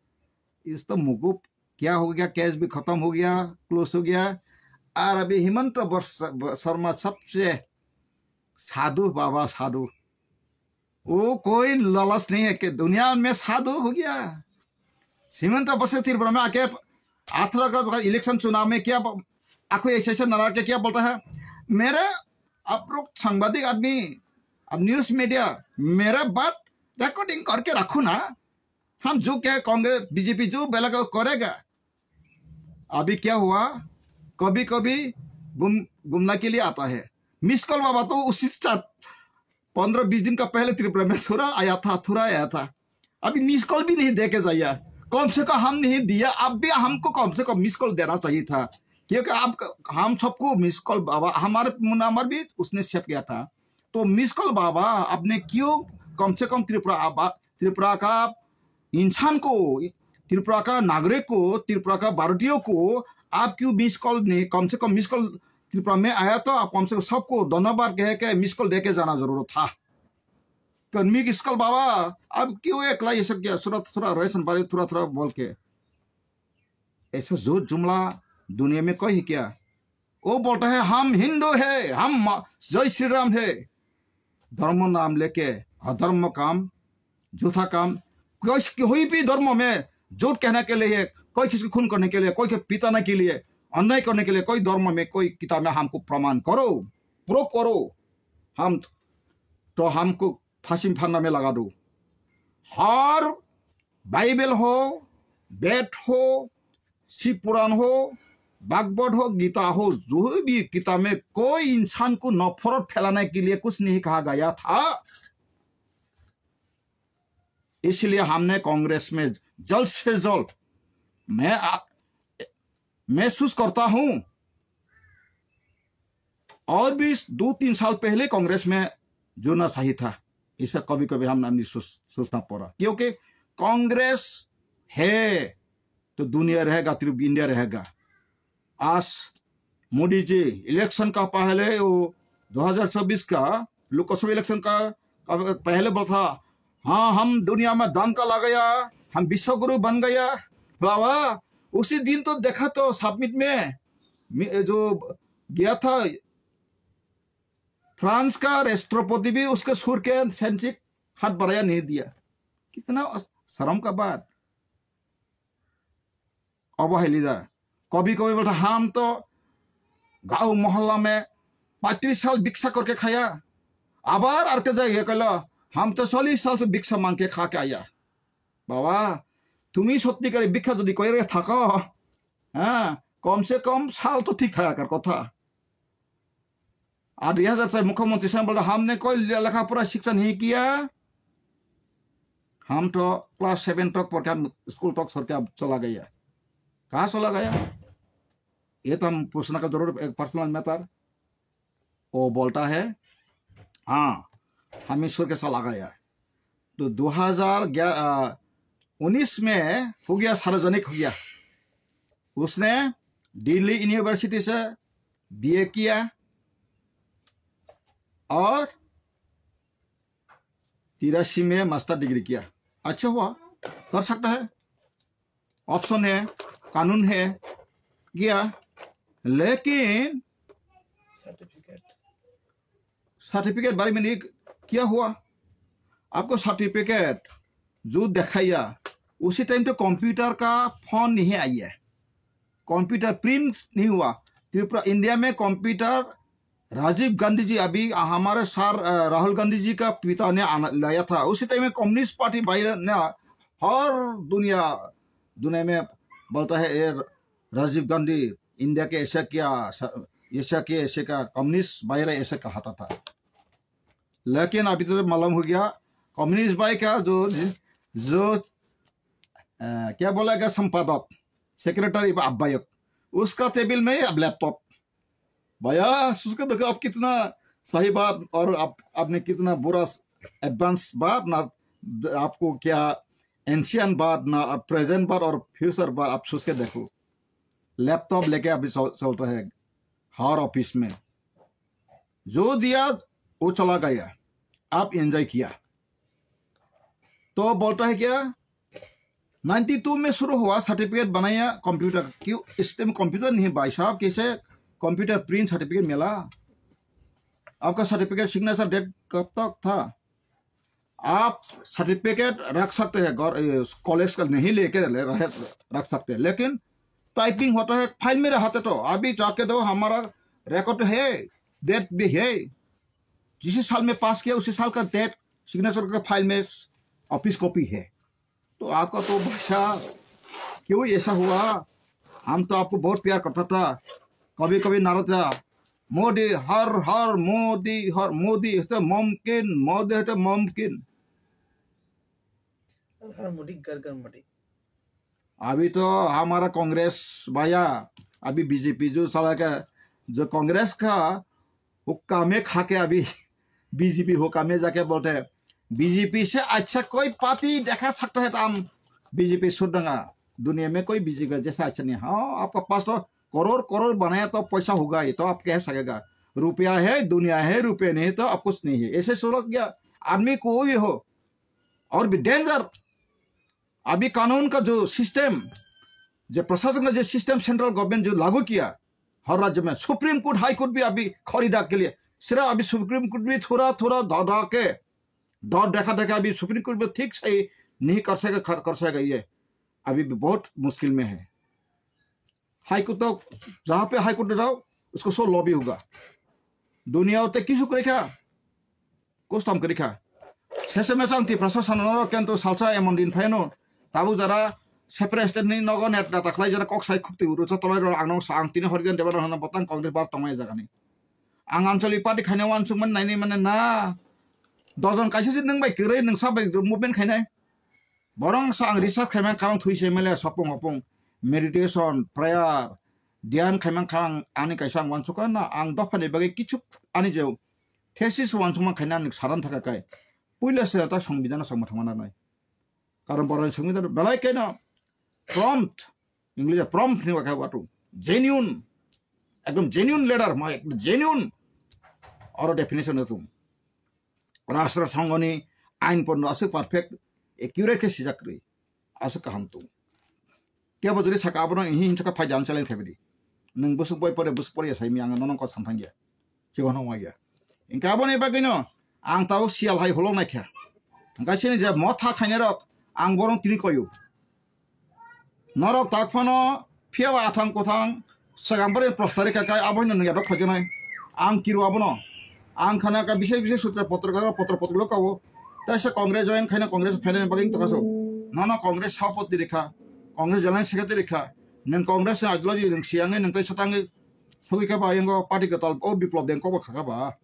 इस तो मुकुब क्या हो गया, केस भी खत्म हो गया, क्लोज हो गया। और अभी हिमंत वर्ष- शर्मा सबसे साधु बाबा, साधु। वो कोई लालच नहीं है कि दुनिया में साधु हो गया। हिमंत वर्ष त्रिपुरा में आके अठारह का इलेक्शन चुनाव में क्या ब- आखो ऐसे ऐसे नारा के क्या बोलता है? मेरे, आप लोग सांबादिक आदमी, आप न्यूज मीडिया, मेरा बात रिकॉर्डिंग करके रखो ना। हम जो क्या कांग्रेस बीजेपी जो बेला का करेगा। अभी क्या हुआ, कभी कभी घूम घूमने के लिए आता है। मिस कॉल बाबा तो उसी साथ पन्द्रह बीस दिन का पहले त्रिपुरा में थोड़ा आया था, थोड़ा आया था। अभी मिस कॉल भी नहीं दे के जाइए। कम से कम हम नहीं दिया, अब भी हमको कम से कम मिस कॉल देना चाहिए था, क्योंकि आप, हम सबको मिस कॉल बाबा, हमारे नंबर भी उसने सेव किया था। तो मिस कॉल बाबा, आपने क्यों कम से कम त्रिपुरा आबा- त्रिपुरा का इंसान को, त्रिपुरा का नागरिक को, त्रिपुरा का भारतीयों को आप क्यों मिस कॉल नहीं, कम से कम मिस कॉल त्रिपुरा में आया तो आप कम से कम सबको धन्यवाद कह के मिस कॉल दे के जाना जरूरत था। कर मिस कॉल बाबा, आप क्यों एकला ये सब किया, थोड़ा थोड़ा रेशन बारे थोड़ा थोड़ा बोल के। ऐसा झूठ जुमला दुनिया में कोई है क्या? वो बोलता है हम हिंदू है, हम मा- जय श्री राम है। धर्म नाम लेके अधर्म काम, झूठा काम, कोई कोई भी धर्म में झूठ कहने के लिए, कोई किसी को खून करने के लिए, कोई को पिटाने के लिए, अन्याय करने के लिए कोई धर्म में कोई किताब में हमको प्रमाण करो, प्रूफ करो। हम तो हमको फांसी में फंदा में लगा दो। हर बाइबल हो, वेद हो, शिव पुराण हो, भागवत हो, गीता हो, जो भी किताब में कोई इंसान को नफरत फैलाने के लिए कुछ नहीं कहा गया था। इसलिए हमने कांग्रेस में जल्द से जल्द, मैं आ- महसूस करता हूं, और भी दो तीन साल पहले कांग्रेस में जुड़ना चाहिए था, इसे कभी कभी हम हमने सोच- सोचना पड़ा, क्योंकि कांग्रेस है तो दुनिया रहेगा, सिर्फ इंडिया रहेगा। आज मोदी जी इलेक्शन का पहले, वो दो हज़ार चौबीस का लोकसभा इलेक्शन का, का पहले बोला था, हाँ, हम दुनिया में डंका लगाया, हम विश्व गुरु बन गया। बाबा, उसी दिन तो देखा तो समिट में, में जो गया था, फ्रांस का राष्ट्रपति भी उसके सुर के सेंचिक हाथ बढ़ाया नहीं दिया। कितना शर्म का बात। अवहेलित है। कभी कभी बोलता, हम तो गांव मोहल्ला में पैंतीस साल भिक्षा करके खाया, আবার আরেকটা জায়গায় কইলো, हम तो चालीस साल से भिक्षा मांग के खा के आया। বাবা, তুমি সত্যিকারে ভিক্ষা যদি করে থাকো, হ্যাঁ, কমসে কম সাল তো ঠিক থাকার কথা। আর রিয়াজ আহসান মুখ্যমন্ত্রী সাহেব বলতে, हमने कोई लेखा पढ़ा शिक्षा नहीं किया, हम तो क्लास सेवन तक पढ़ के हम स्कूल तक छोड़ के अब चला गया। कहाँ चला गया? ये तो हम पूछने का जरूरत, एक पर्सनल मैटर। वो बोलता है, हाँ, हम ईश्वर के चला गया। तो दो हज़ार उन्नीस में हो गया, सार्वजनिक हो गया। उसने दिल्ली यूनिवर्सिटी से बीए किया और तिरासी में मास्टर डिग्री किया। अच्छा हुआ, कर सकता है, ऑप्शन है, कानून है, किया, लेकिन सर्टिफिकेट, सर्टिफिकेट बारे में नहीं किया हुआ। आपको सर्टिफिकेट जो दिखाया, उसी टाइम तो कंप्यूटर का फोन नहीं आई है, कंप्यूटर प्रिंट नहीं हुआ। त्रिपुरा, इंडिया में कंप्यूटर, राजीव गांधी जी अभी हमारे सर, अ, राहुल गांधी जी का पिता ने आना, लाया था। उसी टाइम में कम्युनिस्ट पार्टी भाई ने हर दुनिया, दुनिया में बोलता है, "ये राजीव गांधी इंडिया के ऐसा किया, स-, ऐसा किया, ऐसे का कम्युनिस्ट भाई ने ऐसे कहा था।" लेकिन अभी तो मालूम हो गया, कम्युनिस्ट भाई का जो, जो, अ, क्या बोला गया, संपादक, सेक्रेटरी, आह्वायक, उसका टेबल में अब लैपटॉप। भैया, सोच के देखो, आप कितना सही बात और आप, आपने कितना बुरा एडवांस बात ना, आपको क्या एंशियंट बात ना, आप प्रेजेंट बात और फ्यूचर बात, आप सोच के देखो। लैपटॉप लेके अभी चल, चलता है हर ऑफिस में। जो दिया, वो चला गया, आप एंजॉय किया। तो बोलता है क्या, नाइंटी टू में शुरू हुआ, सर्टिफिकेट बनाया कंप्यूटर। क्यों इस टाइम कंप्यूटर नहीं है भाई साहब, कैसे कंप्यूटर प्रिंट सर्टिफिकेट मिला? आपका सर्टिफिकेट सिग्नेचर डेट कब तक था? आप सर्टिफिकेट रख सकते हैं, गौर-, ए, कॉलेज का नहीं लेके ले रहे, रख सकते हैं, लेकिन टाइपिंग होता है, फाइल में रहते तो। अभी जाके दो, हमारा रिकॉर्ड है, डेट भी है, जिस साल में पास किया उसी साल का डेट, सिग्नेचर का फाइल में ऑफिस कॉपी है। तो आपका तो भाषा क्यों ऐसा हुआ? हम तो आपको बहुत प्यार करता था। कभी कभी नारा था, मोदी हर हर मोदी हर मोदी, है तो मुमकिन, मोदी है तो मुमकिन। हर हर मोदी, घर घर मोदी। अभी तो हमारा कांग्रेस भैया, अभी बीजेपी जो चला के, जो कांग्रेस का हुक्का में खा के अभी बीजेपी हुक्का में जाके बोलते हैं, "बीजेपी से अच्छा कोई पार्टी देखा सकता है तो हम बीजेपी छोड़ देंगे।" दुनिया में कोई बीजेपी जैसा अच्छा नहीं है। हाँ, आपका पास तो करोड़ करोड़ बनाया तो पैसा होगा ही, तो आप कह सकेगा, "रुपया है, दुनिया है, रुपये नहीं तो आप कुछ नहीं है।" ऐसे सोच गया आदमी को भी हो। और भी डेंजर, अभी कानून का जो सिस्टम, जो प्रशासन का जो सिस्टम सेंट्रल गवर्नमेंट जो लागू किया हर राज्य में, सुप्रीम कोर्ट, हाई कोर्ट भी अभी खरीदा के लिए, सिर्फ अभी सुप्रीम कोर्ट भी थोड़ा थोड़ा डरा के, डर देखा देखा अभी सुप्रीम कोर्ट भी ठीक सही नहीं कर सके, कर, कर सकेगा ये। अभी भी बहुत मुश्किल में है। हाई कोर्ट तो, जहाँ पे हाई कोर्ट जाओ, उसको सो लॉबी होगा। दुनिया होते किसु करेगा, कुछ काम करेगा। Sese mesang Tiprasa sanano kento salsa emon din phaino. Tabu jara separate state ni nogo net data khlai jara kok sai khukti uru cha tolai ro ang nong sa ang tini horijan deba no hana botang Congress bar tongmai jaga ni. Ang Anchalik party khaina wansuk man naini mane na. Dojon kaisa si nung bai kwrwi nung sa bai movement khainai. Borong sa ang research khaimang kha ang thwi se mele sopong opong meditation, prayer, dhyan khaimang kha ang ani kaisa ang wansuk na ang dopha ni bagwi kichu ani je thesis wansuk man khaina ang saran thaka kai. Puila se ta songbidhan no songma thangma nanai. Karon borok ni songbidhan belai keno prompt, English prompt ni wakha watu. Genuine, ekdom genuine leader, ma ekdom genuine. Oro definition no tung. Rashtra Sangho ni ain pondo aswk perfect, accurate khe sijak kwrwi. Aswk kaham tung. Kebo jodi saka abono hinwi hinwi saka phai dan challenge khaibidi. Nwng bwswk boi pore, bwswk pore ya saimi ang nono kok samthang ya. Chibo no wai ya. Hingke aboni bagwino ang tao siyal hai holok naikha. Hingke chini je motha khainai rok ang borong tini koyu. Norok tak phano phiya ba athang kothang swkang bwrwi prostarika kai abo hino nungya dok khaijaknai. Ang kiru abono. Ang khana ka bisai bisai sutra potrika potro potro kao. Tei se Congress join khaina Congress phainani bagwi wngtongkha so. Nono Congress sapoti rikha. Congress general secretary rikha. Nwng Congress ni ideology nwng siyangwi nwng tei swtangwi sogwi kha ba yango party kwtal o Biplop Deng kokbo khaka ba.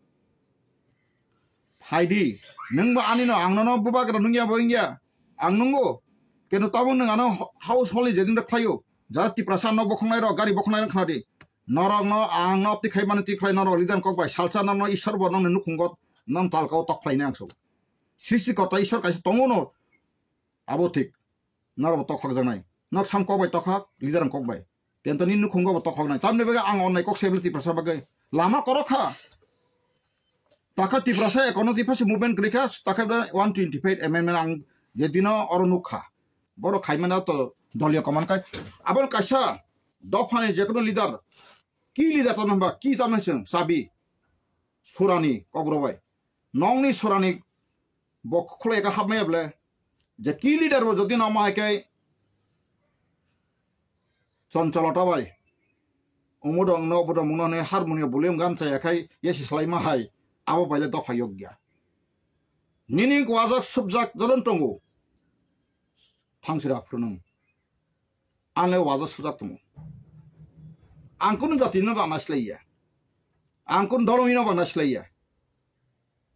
Phaidi, nwngbo anino, ang nono bubagra nungya bo wngya, ang nungo. Keno tabuk nwng ano house holni jedin rok khlaio, jara Tiprasa nok bokhoknai rok, gari bokhoknai rok khnadi. Norokno ang no twi khai mani twi khlai norok leader kok bai salsa norokno Ishwar bo nokni nukhungo, nok talkao tok khlainai ang so. Srishti korta Ishwar kaisa tongo no, abo thik. Norok bo tok khokjaknai. Nok sam kok bai tok khak, leader kok bai. Kento ni nukhungo bo tok khoknai. Tamni bagwi ang onnai kok sebili Tiprasa bagwi. Lama korok kha. Takha Tiprasa economic phasi movement kwrwi kha, takha da one twenty five amendment ang je dino oro nukha. Borok khaimani to doliyo command kai. Aboni kaisa dophani jekono leader, ki leader tamo hwnba, ki tamo chwng chabi, surani kokrobai. Nongni surani bo khulai ka hapmaya ble, je ki leader bo jodi namo hai kai, Choncholo ta bai. Umudong no budong mungno ne harmonium volume gan chaya khai yesi slai ma hai. Abo bai le dopha yokya. Nini wajak subjak jolon tongo. Thangsira phunung. Anle wajak sujak tongo. Ang kunu jati no bana slaiya. Ang kunu dhorom no bana slaiya.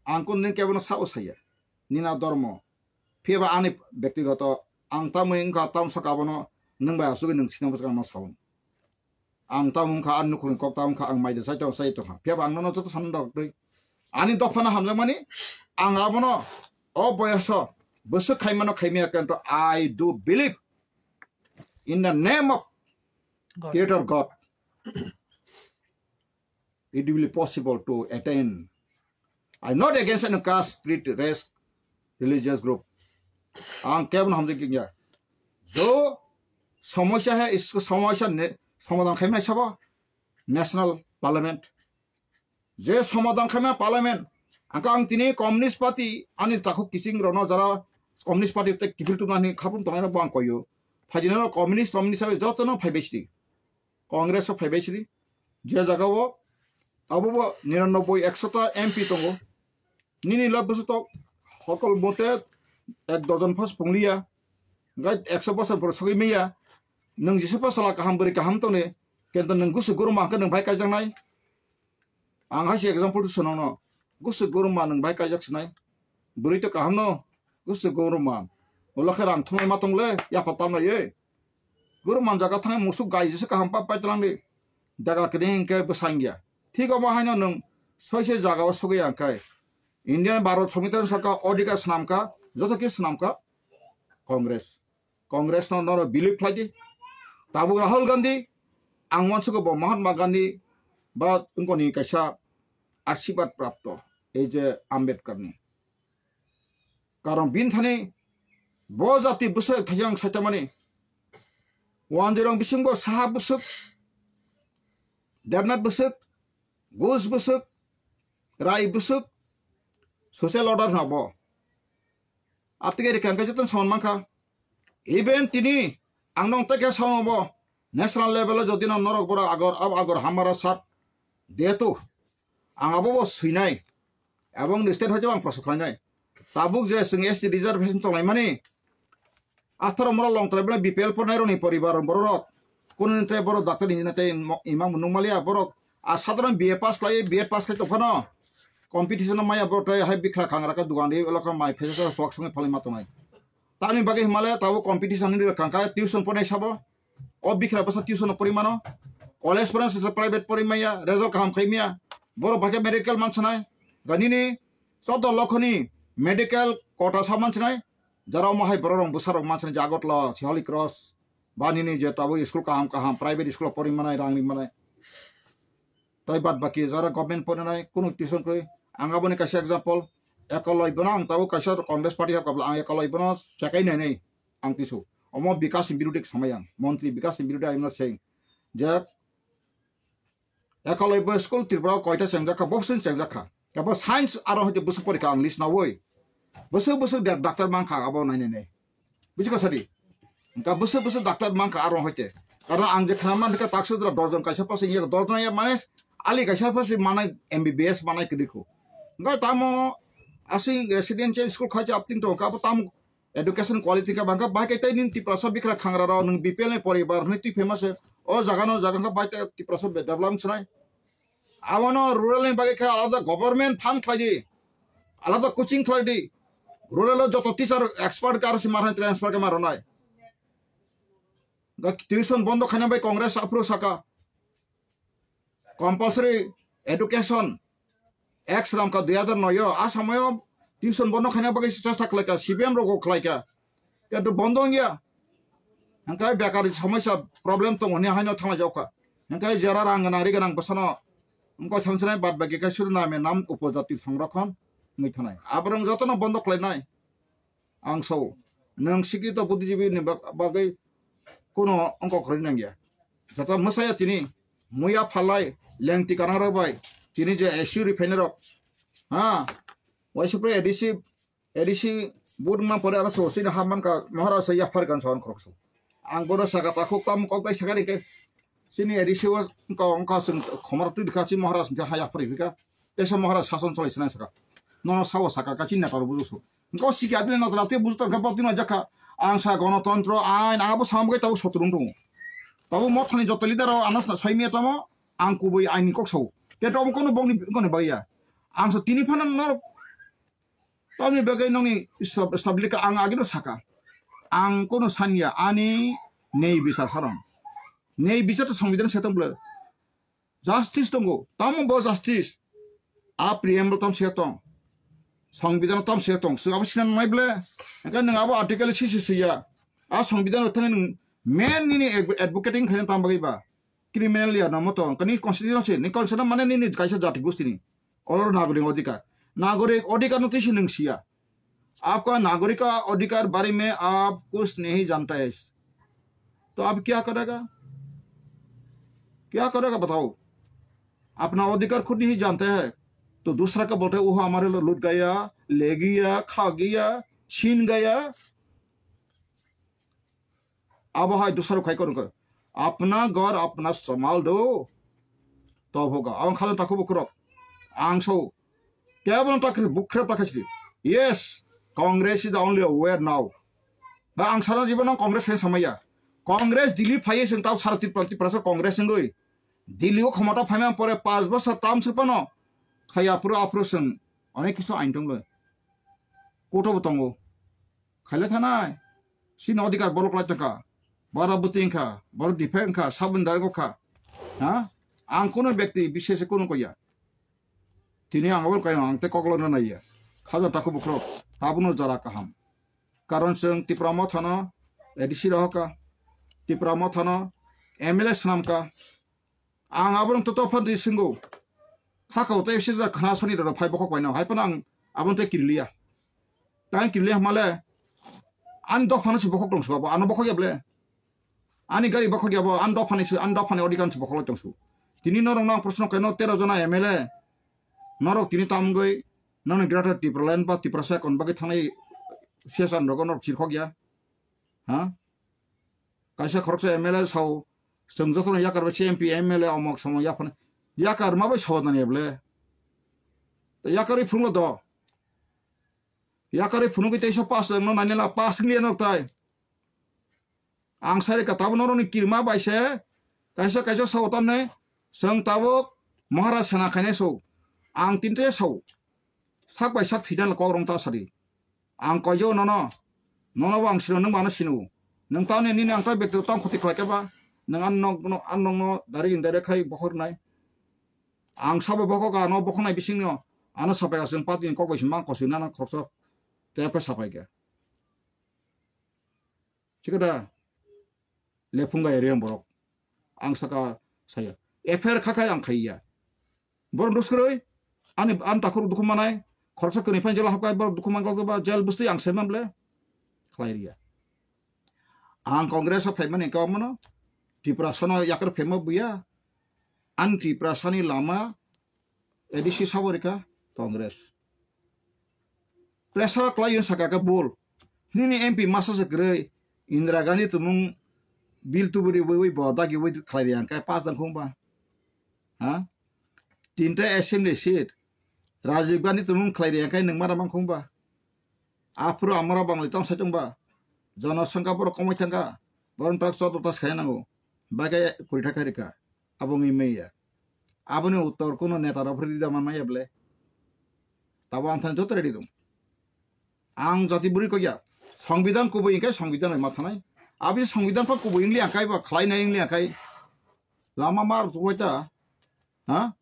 Ang kunu ning kebono sao saya. Nina dormo. Phiya ba ani bektigoto ang tamwi wngkha, tamsa kabono nwng bai asugwi nwng sinamwswk ang no sao. Ang tamo wngkha, ani nukhungni kok tamo wngkha, ang mai de sai tong, sai tongkha. Phiya ba ang nono joto sanna dok twi. Ani dophano hamjakmani, ang abono o boyoso bwswk khaimano khaimaya, kintu I do believe in the name of God. Creator God. It will be possible to attain. I'm not against any caste, creed, race, religious group. Ang kebo hamjak kingya. Jo somosya hai, is somosya ne, somadhan khaimai sabo National Parliament. Je somadhan khaimai Parliament. Angka ang tini Communist Party ani takhuk kiching rono jara Communist Party te kifil tumani khapum tongnai bo ang koyo. Phajinano Communist, Communist sabe joto no phaibai sidi. Congress o phaibai sidi. Je jaga o abo bo niranoboi ekso ta M P tongo. Nini lab bwswk tok hokol bote ek dojon phas pungliya. Gai ekso bosor bor sogwi maya. Nwng jisa pa sala kaham bwrwi kaham tongni. Kento nwng gusu guru mangkhe nwng bai kaijaknai. Ang hai se example to sono no. Gusu guru ma nwng bai kaijak sinai. Bwrwi to kaham no. Gusu guru ma. Ulo khe rang thumai ma tong le. Yapha tamlai e. Guru man jaga thangwi musuk gai jisa kaham pa pai tlang di. Daga kini hingke bwsang ya. Thik omo haino nwng soise jaga o sogwi ang kai. Indian Bharat Somitan saka odhikar swnamkha, joto khe swnamkha Congress. Congress no noro believe khlai di. Tabuk Rahul Gandhi, ang wansugo bo Mahatma Gandhi ba wngkoni kaisa ashirbad prapto, ei je Ambedkar ni. Karon bin thani bo jati bwswk thaijang saitamani. Wanjirong bisingbo Saha bwswk, Debnath bwswk, Ghosh bwswk, Rai bwswk, social order hwnba bo. Atwkhe rikha hwnkhe jotono soman mankha. Even tini ang nong tei khe sao bo national level o jodi no norok borok agor, abo agor hamara sat detu. Ang abo bo swinai. Aboni state hoite ang proso khlainai. Tabuk je chwng S T reservation tonglaimani. Atharo mora long trai bela B P L pornai rokni poribar borok rok. Kununi tei borok doctor engineer tei mo-, imang nung maliya borok. A sadharon B A pass khlai, B Ed pass khlai tongphano. Competition o maya borok tei hai bikra khangra khe dugan ri, elo khe mai phaisa swak songwi phalwi ma tongnai. Tamni bagwi himale tabuk competition ni kangkha tuition pornai sabo. O bikra bwsa tuition no pori mano. College pornai se private pori maya, result kaham khai maya. Borok bacha medical mansanai. Ganini choddo lokhoni medical quota sa mansanai. Jara omo hai borok rok bwsa rok mansanai je Agartala, Holy Cross. Ba nini je tabuk school kaham kaham, private school o pori manai, rang ri manai. Tai bad baki jara government pori nai, kunu tuition kri. Ang aboni kaisa example, Ekoloi bono ang tabuk kaisa Congress party hakabla ang Ekoloi bono sekai nai nai ang tisu. Omo Bikash ni birodhi samai ang, montri Bikash ni birodhi I am not saying. Je Ekoloi bo school Tripura o koita chengjak kha, bo bwswk chengjak kha. Abo science aro hoite bwswk porikha ang list nawi. Bwswk bwswk dak-, doctor mankha abo nai nai nai. Buji kha sadi. Engka bwswk bwswk doctor mankha aro hoite. Karon ang je khna mankha taksa jora dorjon kaisa pasi ya dorjon ya mane ali kaisa pasi mane M B B S mane kidi kho. Engka tamo asing residential school khaja apting to ka tamo education quality ka bangka bai kai tai nin Tiprasa bikra khangra rok nwng B P L ni poribar hwnwi twi famous o jaga no jaga kha bai tai Tiprasa develop sinai. Abono rural ni bagwi khe alada government fund khlai di, alada coaching khlai di. Rural o joto teacher expert khe aro si mar hai transfer khe mar ronai. Ga tuition bondo khaina bai Congress aphuru saka. Compulsory education Act swnamkha dui hajar noi o, a samoyo tuition bondo khaina bagwi chesta khlaikha, C P M rokbo khlaikha. Kintu bondo wngya. Hingkhe bekar somosya problem tongo hwnwi haino thanglaijakkha. Hingkhe jera rang gwnang ri gwnang bwsano wngkha sangsinai bad bagi khe suru name nam upojati songrokhon wngwi thanai. Aborok jotono bondo khlainai. Ang sao, nwng sikito buddhijibi ni bag-, bagwi kuno wngkok kwrwi nangya. Joto mwsaya tini, muya phalai, lengti kanarok bai, tini je S U refinery rok, ha, waisa pore A D C, A D C vote wngma pore ano so, chini ha mankha, Maharaj se yaphar kan son khorok so. Ang bono saka takhuk tam kok bai sakari khe, chini A D C o wngkha, wngkha chwng khomar twi dikha, chini Maharaj hwnkhe ha yaphar rikha. Teisa Maharaj sason cholai sinai saka. Nono sao saka ka chini nator buju su. Engko siki adile nator ate buju tangka bok dino jakha. Ang sa gonotontro ain, ang abo samung bai tabo soturung tongo. Tabo mothani joto leader o ano sa-, saimia tamo, ang kubui ain ni kok sao. Te tamo kono bokni, kono bagya. Ang sa tini phano norok tamni bagwi nongni sab-, sablika ang agino saka. Ang kono sanya ani nei bisa sarang. Nei bisa to songbidan setong bwle. Justice tongo, tamo bo justice? A preamble tam se tong, Songbidan tam se tong, se abo sinan nai ble. Engkhe nwng abo article sisi siya. A Songbidan thangwi nwng main nini adv-, advocating khaina tam bagwi ba? Criminal ya namo tong, kani constitution se, ni constitution mane nini kaisa jati gustini. Oro nagorik odhikar. Nagorik odhikar no tisi nwng siya. आपका नागरिक का अधिकार बारे में आप कुछ नहीं जानता है, तो आप क्या करेगा? क्या करेगा बताओ? अपना अधिकार खुद नहीं जानते हैं, तो दूसरा का बोलते हैं, वो हमारे लो-, लूट गया, ले गया, खा गया, छीन गया। Abo hai dusaro khai kono khe. Apna ghar apna sambhal do. Tob hoga. Ang khajan takhu bukrok. Ang so. Kebo no takri bukre takasri. Yes, Congress is the only way now. Ba ang sara jibono Congress khe samaya. Congress Delhi phaiye sing tau sara Tripura, Tripura so Congress sing doi. Delhi o khomota phaima pore panch bosor tam sipano. Khaya puro apro sing. Onek kisu ain tong lo. Koto bo tongo. Khaile thanai. Sini odhikar borok lai tongkha. Bora bwtwi wngkha. Boro diphe wngkha. Sabun dai wngkha. Ha? Ang kuno bekti bisese kuno koya. Tini ang aboni kaya ang te koklo no naiya. Khaja takhu bukrok. Abono jara kaham. Karon chwng Tipra Mothano A D C rohoka. Tipra Mothano M L A swnamka. Ang abono to tophan twi swngo. Khakao tei sijak khna soni rok phai bokhok baino. Hai phano ang abono tei kiriliya. Tang kiriliya hamale. Ani dophano se bokhok tongsu abo. Ano bokhok ya ble. Ani gari bokhok ya bo. Ani dophani se, ani dophani odhikar se bokhok tongsu. Tini norok no ang proshno kaino tero jona M L A. Norok tini tamgwi nono Greater Tipraland ba Tiprasa kon bagwi thangnai session rogo norok chirkhok ya. Ha? Kaisa khoroksa M L A sao, chwng jotono yakar bai C M P, M L A omok somok yaphano. Yakar ma bai sobo nani ble? Tei yakarwi phunukla do. Yakarwi phunukgwi teisa pass wngno nainela, pass wngliya nok tai. Ang sari ka tabuk norokni kirima bai se kaisa kaisa sao tamni chwng tabuk Maharaj sena khainai sao. Ang tinte sao. Sak bai sak thwinani kok rwng ta sadi. Ang koijo nono, nono bo ang sino, nwng bo ano sino. Nwng tamni nini ang tai bekti tong khoti khlai khe ba, nwng ang nok, nok, ang nokno direct indirect khai bokhornai. Ang sabo bokhok, ano bokhoknai bisingno, ano sapai aswng patini kok bai se mang kosoi nana khoroksa tei apre sapai khe. Chikada lephung gai riyang borok. Ang saka saya. F I R khakhai ang khaiya. Borok duskroi ani, ani takhuk dukhu manai. Khoroksa kwnwi phai jela hapkai borok dukhu manglak ba jel bustui ang saiman ble. Khlai riya. Ang Congress o phaimani kau mano. Tiprasa no yakar phema buya. Ani Tiprasa ni lama A D C sabo rikha Congress. Pressure klai yun saka khe bul. Nini M P masa se kwrwi Indira Gandhi tumung bill tuburi wi wi bo dagi wi khlai ri ang khe pass dang khung ba. Ha? Tinta assembly seat. Rajiv Gandhi tumung khlai ri ang khe nwng mara mang khung ba. Aphuru amara bangli tong sai tong ba. Jonosongkha borok komoi thangkha. Borok tak chot tas khai nango. Bagai kuri thak khai rikha. Abo wngwi maya. Aboni uttor kuno neta rok phri rida man maya ble. Tabo ang thani joto ready dong. Ang jati buri kok ya. Songbidan kubui hingke songbidan bai ma thanai. Abi songbidan pa kubui wngli ang kai ba khlai nai wngli ang kai. Lama mar tu waita. Ha?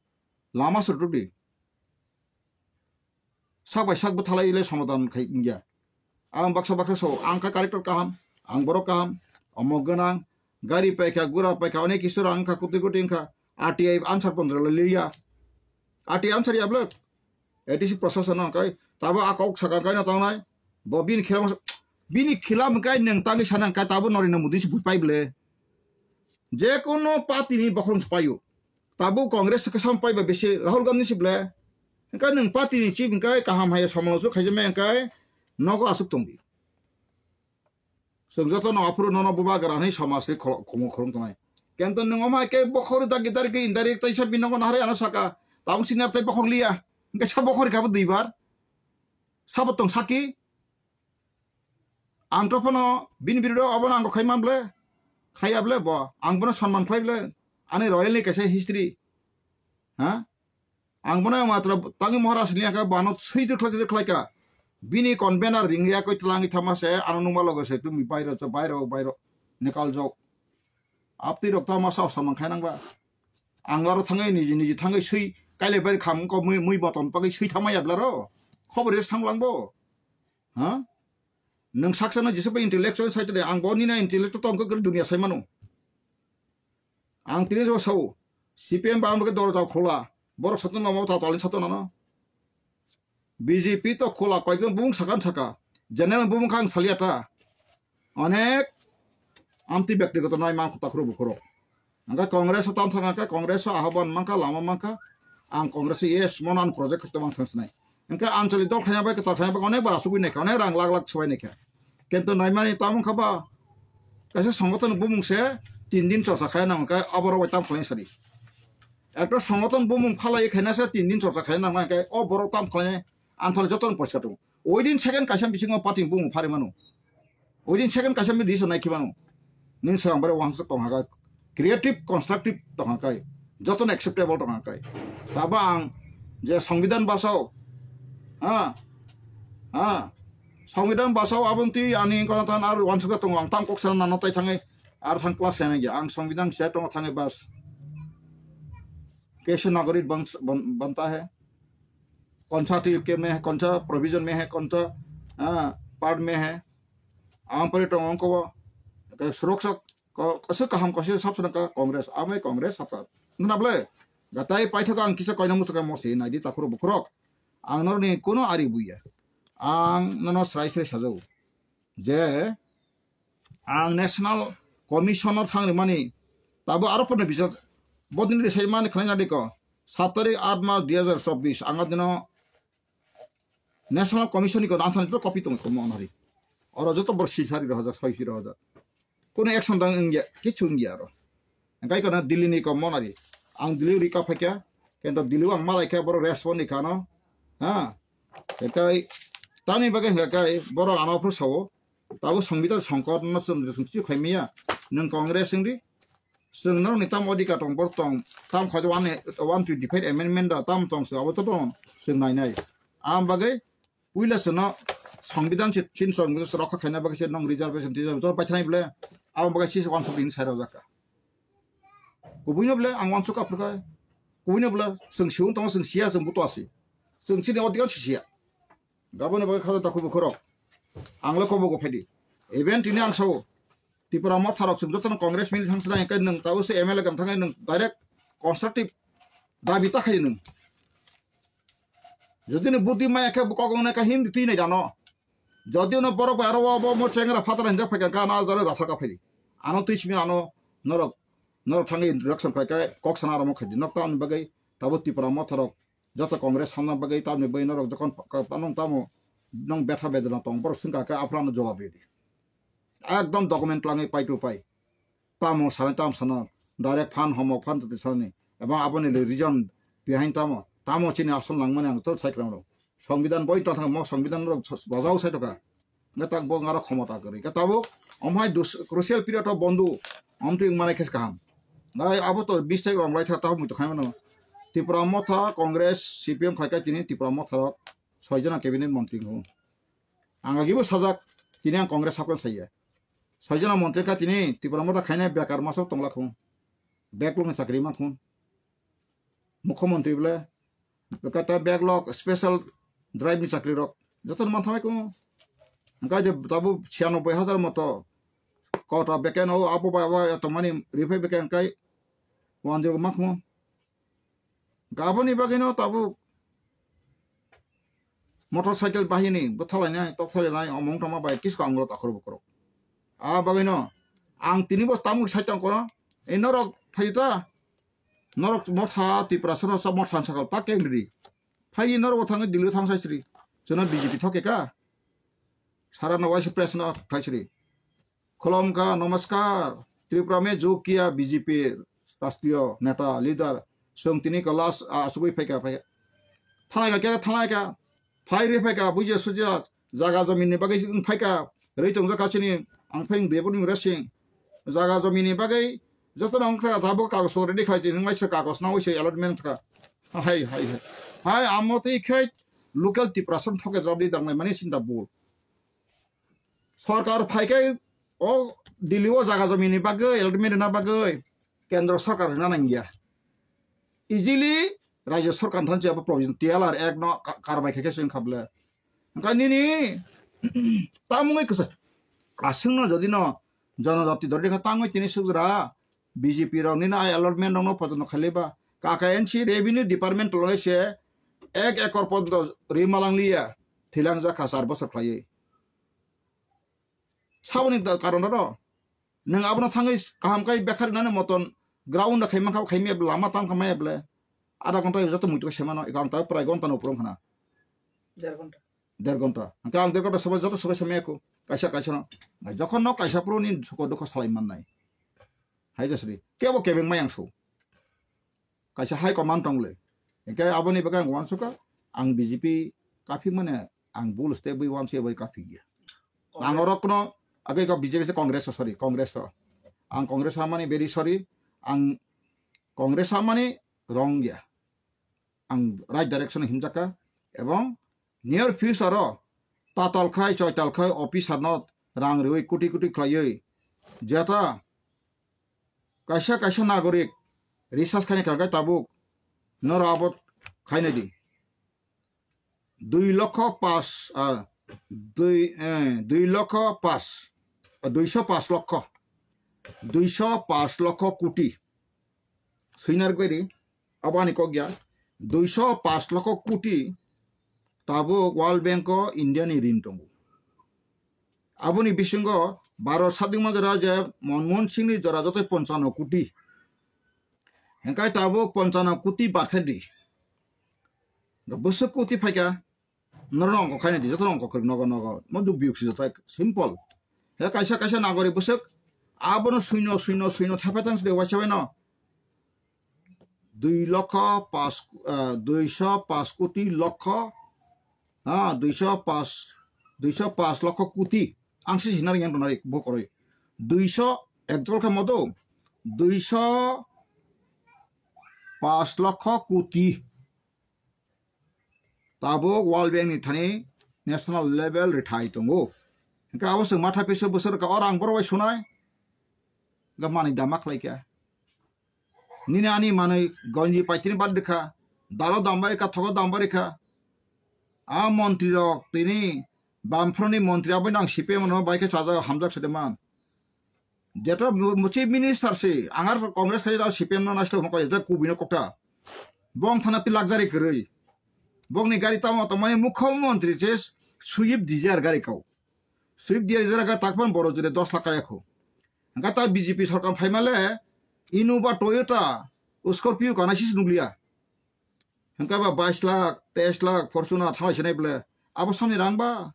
Lama sir tu di. Sak bai sak bwthalai le somadan khai wngya. Ang baksa baksa so, ang kha collector kaham, ang borok kaham, omo gwnang, gari paikha, gura paikha, onek kisu rang wngkha, koti koti wngkha, R T I answer pondro le liya. Ati answer ya bwle. A D C process no kai. Tabo a kok saka kai no tangnai. Bo bini khilam, bini khilam kai neng tangi sana kai tabo Narendra Modi si bupai bwle. Je kono party ni bokhorong se paio. Tabo Congress se kesam paiba bisi Rahul Gandhi si bwle. Hingkai neng party ni chief hingkai kaham hai samalo su khaijama hingkai nogo asuk tongdi. Chwng joto no aphuru nono bubagra hinwi samaj ni kholo-, khumuk khulum tongnai. Kento nwng omo hai khe bokhorok dagi dari khe indirect taisa bini nogo naharwi ano saka. Tabuk senior tai bokhorok liya. Hingke sa bokhorok khe abo duibar. Sabo tong saki. Ang to phano bini birodo obono ang kok khai man ble. Khaiya ble bo. Ang bono sonman khlai ble. Ani royal ni kaisa history. Ha? Ang bono matro tangi Maharaj ni aka bano sui de khlai de khlai ka. Bini convener ringya koi tlangi thama se ano numa logo se tumi bairo cho bairo bairo nikal jok. Apti rok tama sa samang khai nang ba. Ang aro thangai niji niji thangai sui kaile bai kham ko mui mui boton pagai sui thama yabla ro. Khobor ye sang lang bo. Ha? Nang saksa na jisa ba intellectual sai de ang bo ni na intellectual tong ko dunia sai mano. Ang tini jabo sao, C P M ba ang khe doro jao khola, borok satung namo ta tali satung nano. B J P to khola koi khe bung sakan saka, general bung khang salia ta. Onek amti bektigoto nai mang khota khuru bukhuro. Angka Congress o tam thang angka Congress o ahoban mangka lama mangka, ang Congress o yes monan project khete mang thang sinai. Hingke anchalik dol khaina bai kwtal khaina bai onek bar asugwi naikha, onek rang lak lak swbai naikha. Kintu naimani tamo wngkha ba, kaisa songothon bumung se tin din chorcha khaina hwnkhe aborok bai tamo khlaina sadi. Ekta songothon bumung phalai khaina se tin din chorcha khaina nangna hwnkhe o borok tamo khlainai anthali jotono poiska tongo. Within second kaisa bisingo party bumung pharwi mano. Within second kaisa mi decision nai khibano. Ning swkang bare wansuk tong hakai. Creative, constructive tong hakai. Jotono acceptable tong hakai. Taba ang je Songbidan basao, ha, ha, Songbidan basao aboni twi ani kono tan ar wansuk tongo ang tam kok sana nano tai thangai ar thang class sana ya ang Songbidan se tongo thangai bas. Kaisa nagorik ban, ban, banta hai. Konsa twi ke me, konsa provision me hai, konsa, ha, part me hai. Ang pore tongo wngkha o, ke surok sak, ko-, kosok kaham kosok sab swnam ka Congress, amai Congress sab ka. Wngna ble, gatai paithak ang kisa koina muchung ka mosi, naidi takhurok bukhurok. Ang norni kuno ari buya. Ang nono srai srai sajao. Je, ang National Commission o thang rimani, tabo aro pono bijak, bodin risai mani khlai nadi ko. Sat tarik aat mas dui hajar chobbish, ang adino National Commission ni ko answer to copy tong ko monari. Oro joto bor si sari rohajak, soi si rohajak. Kono action dang wngya, kichu wngya aro. Engkai kono Delhi ni ko monari. Ang Delhi rika phaikya, kento Delhi ang malai kha boro respond ni khano. Ha. Engkai tani bagwi hwnkha kai boro ano phuru sao. Tabo Songbidan songkot no chwng chwng kichu khaimaya. Nwng Congress wngdi. Chwng norokni tam odhikar tong, borok tong, tam khai one, one twenty five amendment da tam tong se abo to tong chwng nai nai. Am bagwi puila chwngno Songbidan se chin Songbidan se rokha khaina bagwi se nong reservation, reservation jor paithanai bole abo bagwi se one forty ni sai rojak kha. Kubuino bole ang wansuk aphuru kha. Kubuino bole chwng siung tongo chwng siya chwng buto asi. Chwng chini odhikar si siya. Gaboni bagwi khato takhuk bukhurok. Ang le kobo go phaidi. Even tini ang sao. Tipra motha rok chwng jotono Congress mili thang sinai hwnkhe nwng tabuk se M L A gam thangwi nwng direct constructive dabi ta khaidi nwng. Jodi nwng budhi maya khe bo kok wngnai kha hindi twi nai dano. Jodi no borok bai aro bo mo chengra phatara hinjak phai kha ano jare rathar ka phaidi. Ano twi simi ano norok norok thangwi introduction khai kha kok sana aro mo khaidi. Nok ta ani bagwi tabuk Tipra motha rok joto Congress hamna bagwi tamni bagwi norok jokhon pa-, pa-, nung tamo nung betha bedana tong borok swngkha khe aphano jawab ridi. Ekdom document twlangwi pai to pai. Tamo sanai tamo sana direct phan homo phan twi sani. Eba aboni le reason behind tamo. Tamo chini asol nangmani ang to sai kwrang rok. Songbidan boi ta thang mo songbidan rok bajao sai to kha. Nga tak bo ngaro khomota kwrwi. Ka tabuk omhai dus-, crucial period o bondu. Omtwi wngmani khe kaham. Nai abo to bis tarik rong lai tha tabuk mui to khaimano. Tipra motha, Congress, C P M khlai kha tini Tipra motha rok soi jona cabinet montri wng. Ang agibo sajak tini ang Congress sakol saiya. Soi jona montri kha tini Tipra motha khainai bekar masok tongla khung. Backlog ni chakri ma khung. Mukhyamantri bole Kata backlog special drive ni chakri rok joto no manthamai kung. Hingkai je tabu chianoboi hajar moto kota beken o abo bai abo tongmani rifai beken hingkai one zero ma khungo. Kaboni bagwino tabuk motorcycle bahini bwthalainai, tokthalainai, omong tongma bai kisko ang ulo takhoro bukrok. A bagwino ang tini bo tamuk sai tong kono. E norok phaita, norok motha Tiprasano sa motha sakal ta kengri. Phai norok bo thangwi Delhi thang sai sri. Chwno B J P thoke ka. Sara no waisa press no khai sri. Khulumkha, namaskar. Tripura mein jog kiya B J P rashtriya neta, leader. Song tini ka last, ah, asugwi phaika, phaika. Thanai ka, kya thanai ka? Phai ri phaika, buja suja, jaga jamin ni bagwi wng phaika. Ri tong jaka chini, ang phai wng de boni wng resing. Jaga jamin ni bagwi, joto no wng kha, tabuk kagos ready khlai, tini wng laisa kagos na waisa allotment kha. Hai, hai, hai. Hai, amo twi khai local Tiprasa thok e jawab di dang nai mani sinda bul. Sorkar phaikai o Delhi o jaga jomini bagwi, allotment rwna bagwi kendro sorkar rwna nangya. Easily rajya sorkar thanchi abo provision T L R Act no ka-, karbai khaikhe se wngkha bwle. Wngkha nini tamungwi kwsa aswngno jodi no jonojati dordi kha tangwi tini sukjra B J P rok nini ai allotment rok no poito no khailaiba. Kaka N C revenue department toloi se ek ekor poito rima langliya, thilang jakha char bosor khlaiwi. Saboni da-, karon ro. Nwng abono thangwi kaham kai bekhar nani moton ground da khaima kha khaimya lama tam khamaya bwle. Ada gonta joto muitu semano, eka ang ta prai gonta no purung khana. Der gonta. Der gonta. Ang ta ang der gonta sobai joto sobai semaya ko. Kaisa kaisa no. Jokhon no kaisa pro ni suko dukho salai mannai. Hai jasri. Kebo kebeng mayang so. Kaisa high command tong le. Engke aboni bagwi ang uansukha, ang B J P kaphi mane ang bul step bui uansukha bai kaphi ya. Ang Congress. Orok no age ka B J P se Congress, sorry, Congress o. Ang Congress hamani very sorry. Ang Congress hamani wrong ya. Ang right direction himjaka ebong near future o tatal khai choital khai officer no rang riwi kuti kuti khlaiwi jeta kaisa kaisa nagorik research khaina kha khe tabuk noro abo khaina di. Dui lokho pas, ah, dui, eh, dui lokho pas, ah, duiso pas lokho, duiso pas lokho kuti. Swinar gori, abo ani kok ya, duiso pas lokho kuti tabuk World Bank o India ni rin tongo. Aboni bisingo Bharat sadingma jora je Manmohan Singh ni jora joto ponchano kuti. Hengkai tabuk ponchano kuti barkha di. Bwswk kuti phaikha, norok ongkha khaina di, joto ongkha kwrwi nogo nogo. Mo duk biyuk si joto simple. He kaisa kaisa nagori bwswk abono suino suino suino thapha tang side waisa baino. Dui lokho pas, ah, duiso pas kuti lokho, ah, duiso pas, duiso pas lokho kuti. Ang si sinari yang tonari bo koroi. Duiso ekjol khe modo. Duiso pas lokho kuti. Tabuk World Bank ni thani national level rithai tongo. Hingke abo chwng matha pisa bwswk rwkha, o rang borok bai sunai. Hingke manwi dama khlai kha. Nini ani manwi gonji paitini bad rwkha, dalo dam bai kha, thogo dam bai kha. A montri rok tini bamphro ni montri abo nang C P M no bai khe chajak hamjak sede man. Jeto mu-, mu-, chief minister se, ang ar Congress khai da C P M no naislo hokoi, je kubui no kokta. Bong thana pi luxury kwrwi. Bong ni gari tamo tamo ni mukho montri je Swift Dzire gari kau. Swift Dzire jora ga takpan boro jure dos lakh kaya kho. Hingka ta B J P sorkar phaima le Innova, Toyota, Scorpio kana sis nukliya. Hingka ba bais lakh, teis lakh, Fortuner thalai sinai ble. Abo samni rang ba.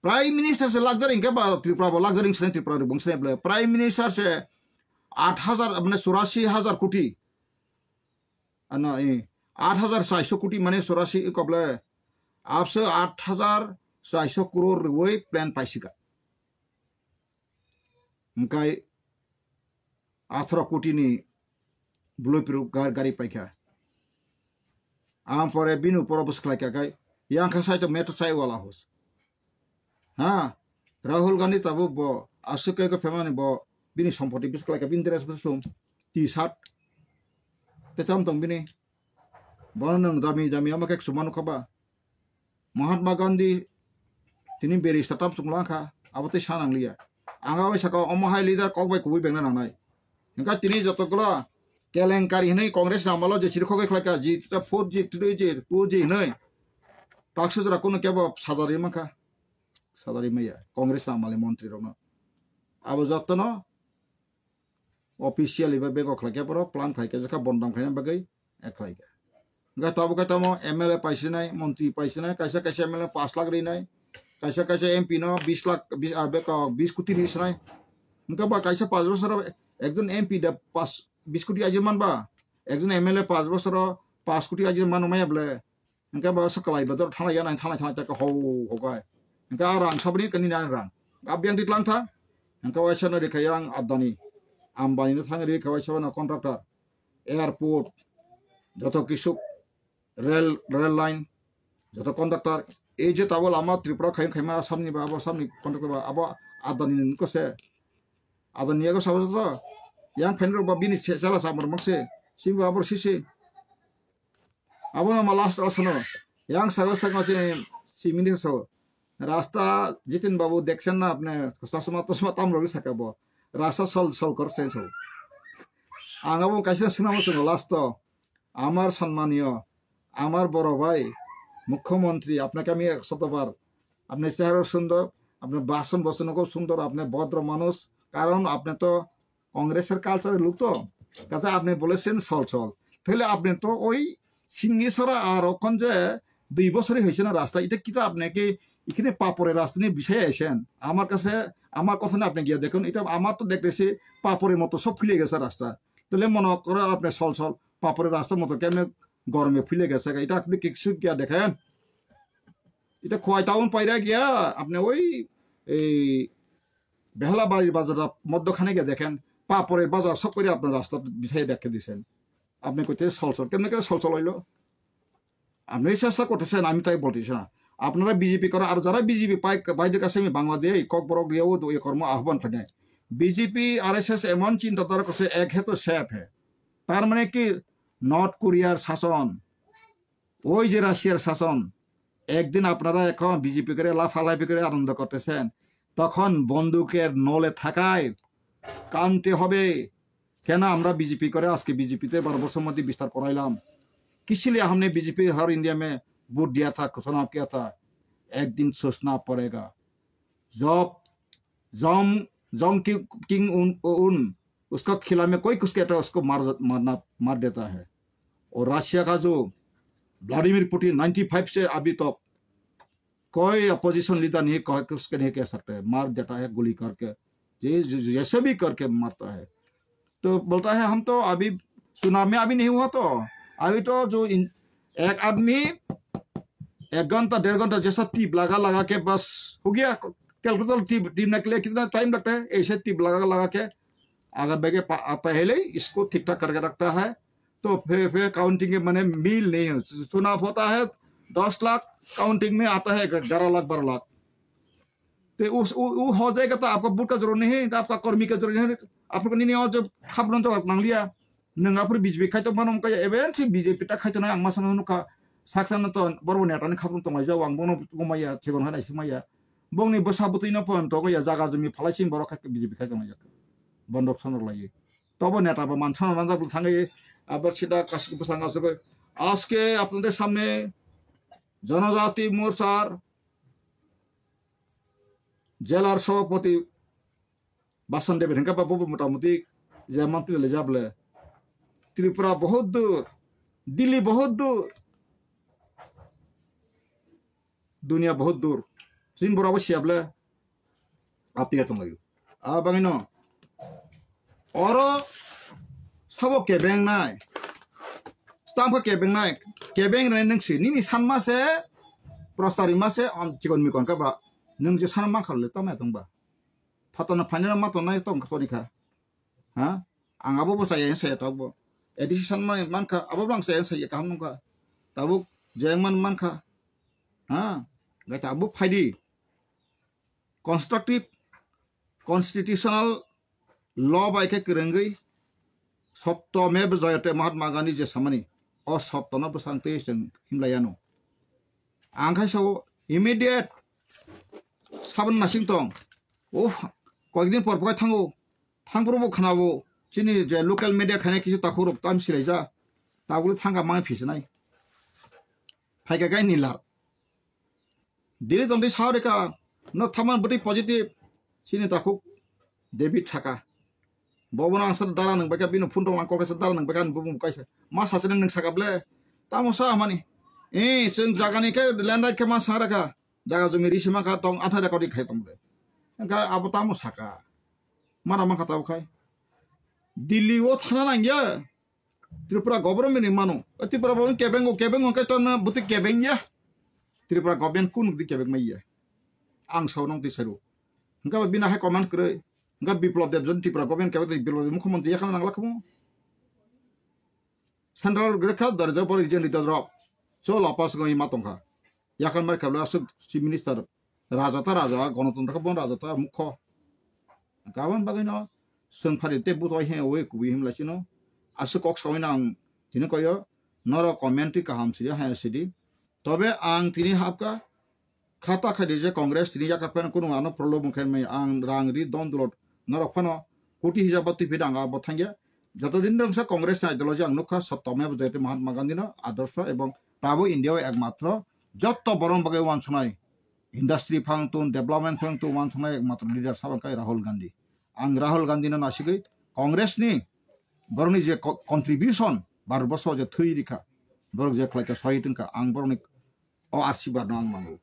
Prime Minister se luxury hingke ba Tripura bo luxury hingse Tripura rok bung se ble. Prime Minister se aat hajar, mane churasi hajar koti. Ano, eh, aat hajar chaiso koti mane churasi koble. Abse aat hajar chaiso crore rwi plan paisika. Hingkai atharo koti ni bwlwi phiruk gar-, gari paikha. Ang pore bini uporo bwswk khlai kha khai, yang kha sai to metro chai wala hos. Ha, Rahul Gandhi tabuk bo aswk khe khe phaimani bo bini sompoti bwswk khlai kha, bini dress bwswk sum, T-shirt. Te tam tong bini. Bono nwng dami dami ama khe chuma nukha ba? Mahatma Gandhi tini barrister tam chwng lang kha, abo tei sa nang liya. Ang abo saka omo hai leader kok bai kubui bengna nangnai. Hingkha tini joto gula Kelenkari hinwi Congress ni amalo je chirikhok khlai kha, ji ta four G, three G, two G hinwi. Taksa jora kuno kebo sajari mankha. Sajari maya Congress ni amali montri rokno. Abo jotono officially ba bego khlai khe borok plan khai khe jekha bondam khaina bagwi e khlai khe. Hingkhe tabuk khe tamo M L A paisinai, montri paisinai, kaisa kaisa M L A pash lakh rinai, kaisa kaisa M P no bish lakh, bish, ah, beko bish koti ri sinai. Hingkhe ba kaisa pash bosoro ekjon M P da pash, bish koti ajir man ba, ekjon M L A pash bosoro pash koti ajir mano maya bole. Hingke bo swkalai bazar thanglai ya nai thanglai thanglai ta ho ho kai. Hingke a rang sabri kani na rang. A biyang di tlang tha. Hingke waisa no rikha yang Adani. Ambani no thang rikha waisa no contractor. Airport. Joto kisuk. Rail, rail line. Joto contractor. Ei je tabo lama Tripura khaim khaima Assam ni ba abo Assam ni contractor ba abo Adani ni ko se. Adani yago sabo joto. Yang phaini rok ba bini se-, sela samor mak se. Simi ba abor sisi. Abono ma last asano. Yang sago sago se, si minister sago. Rasta Jitin Babu deksen na apne, chasma tasma tam rogwi saka bo. Rasta sol sol kor sen so. Ang abo kaisa swnamo chwngo last o. Amar sonnaniyo, amar boro bhai, mukhyamantri, apnake ami ek shotobar, apni chehara sundor, apni bhasan bochan khub sundor, apni bhodro manush, karon apni to Congress er culture lok to, kaisa apni bolesen sol sol. Thele apni to oi singni sora aro kon je dui bosori hoise na rasta, ita kita apni ke ikine papore rasta ni bisai aisen. Amar kase, amar kotha ni apni giya dekhun, ita amar to dekhte se papore moto sob phile gese rasta. Thele mono kore apni sol sol, papore rasta moto kemne gorme phile gese, ita apni kiksuk giya dekhen. Ita Khowai town paira giya, apni oi, ei, Behlabari bazar moddo khane giya dekhen, papore bazar sok kori apni rasta bisai dekhe disen. Apni koite sol sol, kemne kemne sol sol oilo. Apni চেষ্টা করতেছেন, আমি তাই বলতেছি না। আপনারা বিজেপি করো, আর যারা বিজেপি পাই, বাইরে কাছে আমি বাংলাদেশ, ককবরক দিয়েও তো এ কর্ম আহ্বান করে। বিজেপি, আরএসএস এমন চিন্তাধারা করছে, এক হে তো সেফ হে। তার মানে কি, নর্থ কোরিয়ার শাসন, ওই যে রাশিয়ার শাসন, একদিন আপনারা এখন বিজেপি করে লাফালাফি করে আনন্দ করতেছেন, তখন বন্দুকের নলে থাকায় কানতে হবে। কেন আমরা বিজেপি করে আজকে বিজেপিতে বারো বছর মধ্যে বিস্তার করাইলাম? किस लिए हमने बीजेपी हर इंडिया में वोट दिया था, चुनाव किया था? एक दिन सोचना पड़ेगा। जब जोंग जोंग किंग उन, उन उसका खिला में कोई कुछ कहता है, उसको मार, मारना, मार देता है। और रशिया का जो व्लादिमीर पुतिन नाइंटी फ़ाइव से अभी तक कोई अपोजिशन लीडर नहीं कह, कुछ के नहीं कह सकते, मार देता है गोली करके, जे-, जे-, जैसे भी करके मारता है। तो बोलता है, हम तो अभी चुनाव में अभी नहीं हुआ, तो अभी तो जो इन-, एक आदमी एक घंटा डेढ़ घंटा जैसा टीप लगा लगा के बस हो गया। कैलकुलेटर टीप, टीप निकले कितना टाइम लगता है, ऐसे टीप लगा लगा के अगर बेगे पा-, पहले इसको ठीक ठाक करके रखता है, तो फिर, फिर काउंटिंग के माने मिल नहीं हो। चुनाव होता है, दस लाख काउंटिंग में आता है ग्यारह लाख, बारह लाख। तो उस, वो, वो हो जाएगा तो आपका वोट का जरूरत नहीं है, तो आपका कर्मी का जरूरत नहीं है, आपको नहीं, नहीं, और जब खबर तो आप मांग लिया, नंगा फिर बीजेपी खाई तो मानो उनका एवेंट से बीजेपी तक खाई तो ना, अंग मसन उनका साक्षात तो बरबो नेता ने खबर तो मैं जाओ, अंग बोनो को मैया, छेगोन है ना, इसी मैया, बोंगनी बसा बुतई ना पन तो को या जागा जमी फलाई सिंह बरो खाई बीजेपी खाई तो मैं जाओ। বন্দক সনক লাগি। তবে নেতা বা মান সম্মান রাখলে থাকে, আবার সেটা কাজ করতে থাকে আসলে। আজকে আপনাদের সামনে জনজাতি মোর্চার জেলার সভাপতি বাসন দেবের হেঙ্কা বাবু মোটামুটি যে মন্ত্রী লে যাবলে ত্রিপুরা বহুত দূর, দিল্লি বহুত দূর, দুনিয়া বহুত দূর। চিন বরাবর শিয়াবলে Aptiya tonglaio. A bangino. Oro sabo kebeng nai. Stampo kebeng nai. Kebeng nai nung si. Nini sanma se. Prostari ma se. Am chikon mikon ka ba. Nung je sanma khale tama tong ba. Phatana phainana ma tongnai tong ka tonika. Ha? Ang abo bo saya saya tok bo. A D C sanma mankha. Abo bang saya saya kaham nungkha. Tabuk jeng man mankha. Ha? Gaita abo phaidi. Constructive constitutional law bai khe kwrwngwi sotto mev jayate Mahatma Gandhi je samani, o sotto no bwsang twi chwng himlaiya no. Ang khai sao immediate sabon nasing tong, o koyekdin por pokai thango, thangphuru bo khwnao, Chini je local media khainai kisa takhuk rok tam silaija. Tabuk thangka mang phisinai. Phaika gai nilar. Dili tongdi sao reka. No thaman bwtwi positive. Chini takhuk David Saka. Bobo no ang sa dara nang baikha bino phone tong lang kol kaisa dara nang baikha bubung kaisa. Ma sachani nang saka ble. Tamo sa mani. Eh, chwng jagani khe land right khe ma sa reka. Jaga jumi risi mankha tong, athai record khai tong de. Engkha abo tamo saka. Mana mankha tabo khai. Delhi o thana nangya. Tripura government ni mano. O Tripura government kebeng o, kebeng o kai tona buti kebeng ya. Tripura government kun di kebeng mai ya. Ang sao nong ti saru. Engkha bina hai command kre. Engkha Biplab Deb jon Tripura government kebeng Biplab Deb mukhyamantri yakana nangla khamu. Central grekha darja bor jen leader rok. So lapas ngai ma tongkha. Yakan mar khabla aswk chief minister. Raja ta raja, gonotontro khe bon raja ta mukho. Gabon bagwi no swng phari tei buto hai he oi kubui himla chino. Aswk kok sawi na ang tini koyo. Noro comment twi kaham sidi, hai sidi. Tobe ang tini hapka khata khai di je Congress tini yakar phano kunu ano problem wngkha mai ang rang ri don dulot norok phano koti hijab twi phida ang abo thangya. Joto din dongsa Congress ni ideology ang nukha Satyameva Jayate Mahatma Gandhi no adorsho ebong tabo India o ekmatro joto borok bagwi wansuknai industry phang tun development phang tun wansuknai ekmatro leader sabo wngkha Rahul Gandhi. Ang Rahul Gandhi no nasigwi Congress ni borokni je co-, contribution Bharat borso je thwi rikha borok je khlaikha sohit wngkha ang borokni o arsibad no ang nango.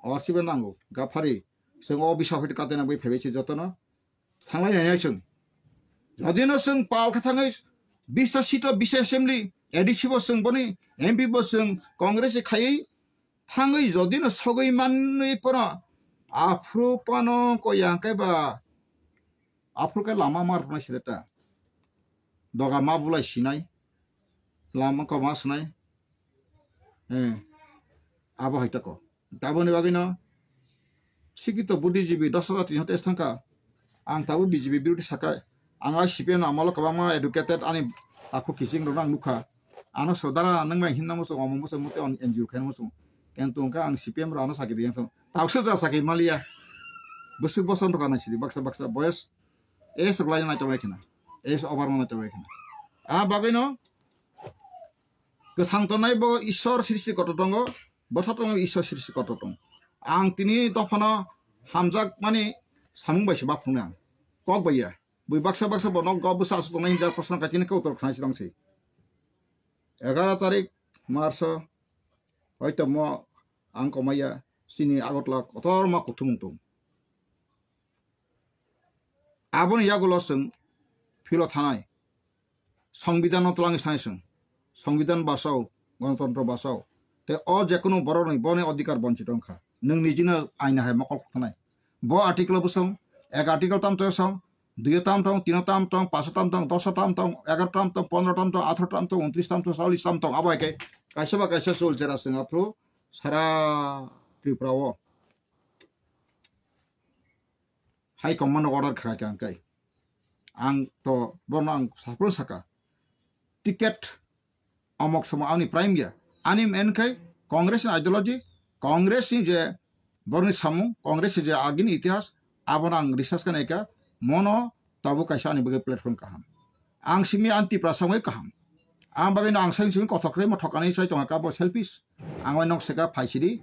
O arsibad nango. Gaphari, chwng o bisa phit katena bai phaibai se jotono. Thanglai nai chwng. Jodi no chwng pal kha thangwi bista seat o bisa assembly, A D C bo chwng boni, M P bo chwng Congress se khaiwi thangwi jodi no sogwi manwi pono aphuru pano ko yang kai ba aphuru kai lama mar rwnai sile ta. Doga ma bulai sinai. Lama koma swnai. Eh, abo hai tako. Taboni bagwi no sikito buddhijibi dos hajar tin hajar test thangka. Ang tabo B J P biruti sakai. Ang ai C P M amolo kwbangma educated ani aku kiching rok ang nukha. Ano sodara nang bai hinna muchung omo muchung mute on N G O khaina muchung. Kento wngkha ang C P M rok ano sakiri yang thang. Tausa ja sakiri maliya. Bwswk boson rok anai sidi baksa baksa boyes. Es rok lai nai tongbai khina. Es over nai tongbai khina. A bagwi no Kwthang tongnai bo Ishwar srishti kotor tongo, bwtha tongo Ishwar srishti kotor tongo. Ang tini dophano hamjakmani samung bai se ma phunuknai ang. Kok bai ya. Bui baksa baksa bo nok go bwsa aswk tongnai hinjak proshno kaitini khe uttor khnai se tong se. Egaroh tarik March o hoito mo ang komaiya chini Agartala kotorma kuthumung tong. Aboni yagulo chwng philo thanai. Songbidan no twlangwi sanai chwng. Songbidan basao, gonotontro basao. Tei o jekunu borokni boni odhikar bonchito wngkha. Nwng nijino aina hai mokol khoknai. Bo article o bwswng, ek article tam tong song, dui o tam tong, tin o tam tong, paanch o tam tong, dos o tam tong, egaroh tam tong, pondro tam tong, atharo tam tong, untris tam tong, challis tam tong. Abo hai khe kaisa ba kaisa chul chera chwng aphuru sara Tripura o. High Command order kha kha kai. Ang to bono ang sapro saka. Ticket amok somo ani prime ya. Ani men kai Congress ni ideology, Congress ni je borni samung, Congress ni je agini itihas, abono ang research kha naika, mono tabo kaisa ani bagwi platform kaham. Ang simi anti prasangwi kaham. Ang bagwi no ang sang simi kothok khe mo thokani sai tonga kabo selfish. Ang bai nok seka phaisidi,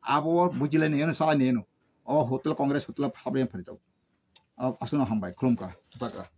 abo bujilai ni eno salai ni eno. O hotel Congress hotel phabre phari tau. Aswkno hambai, khulumkha, thupakha.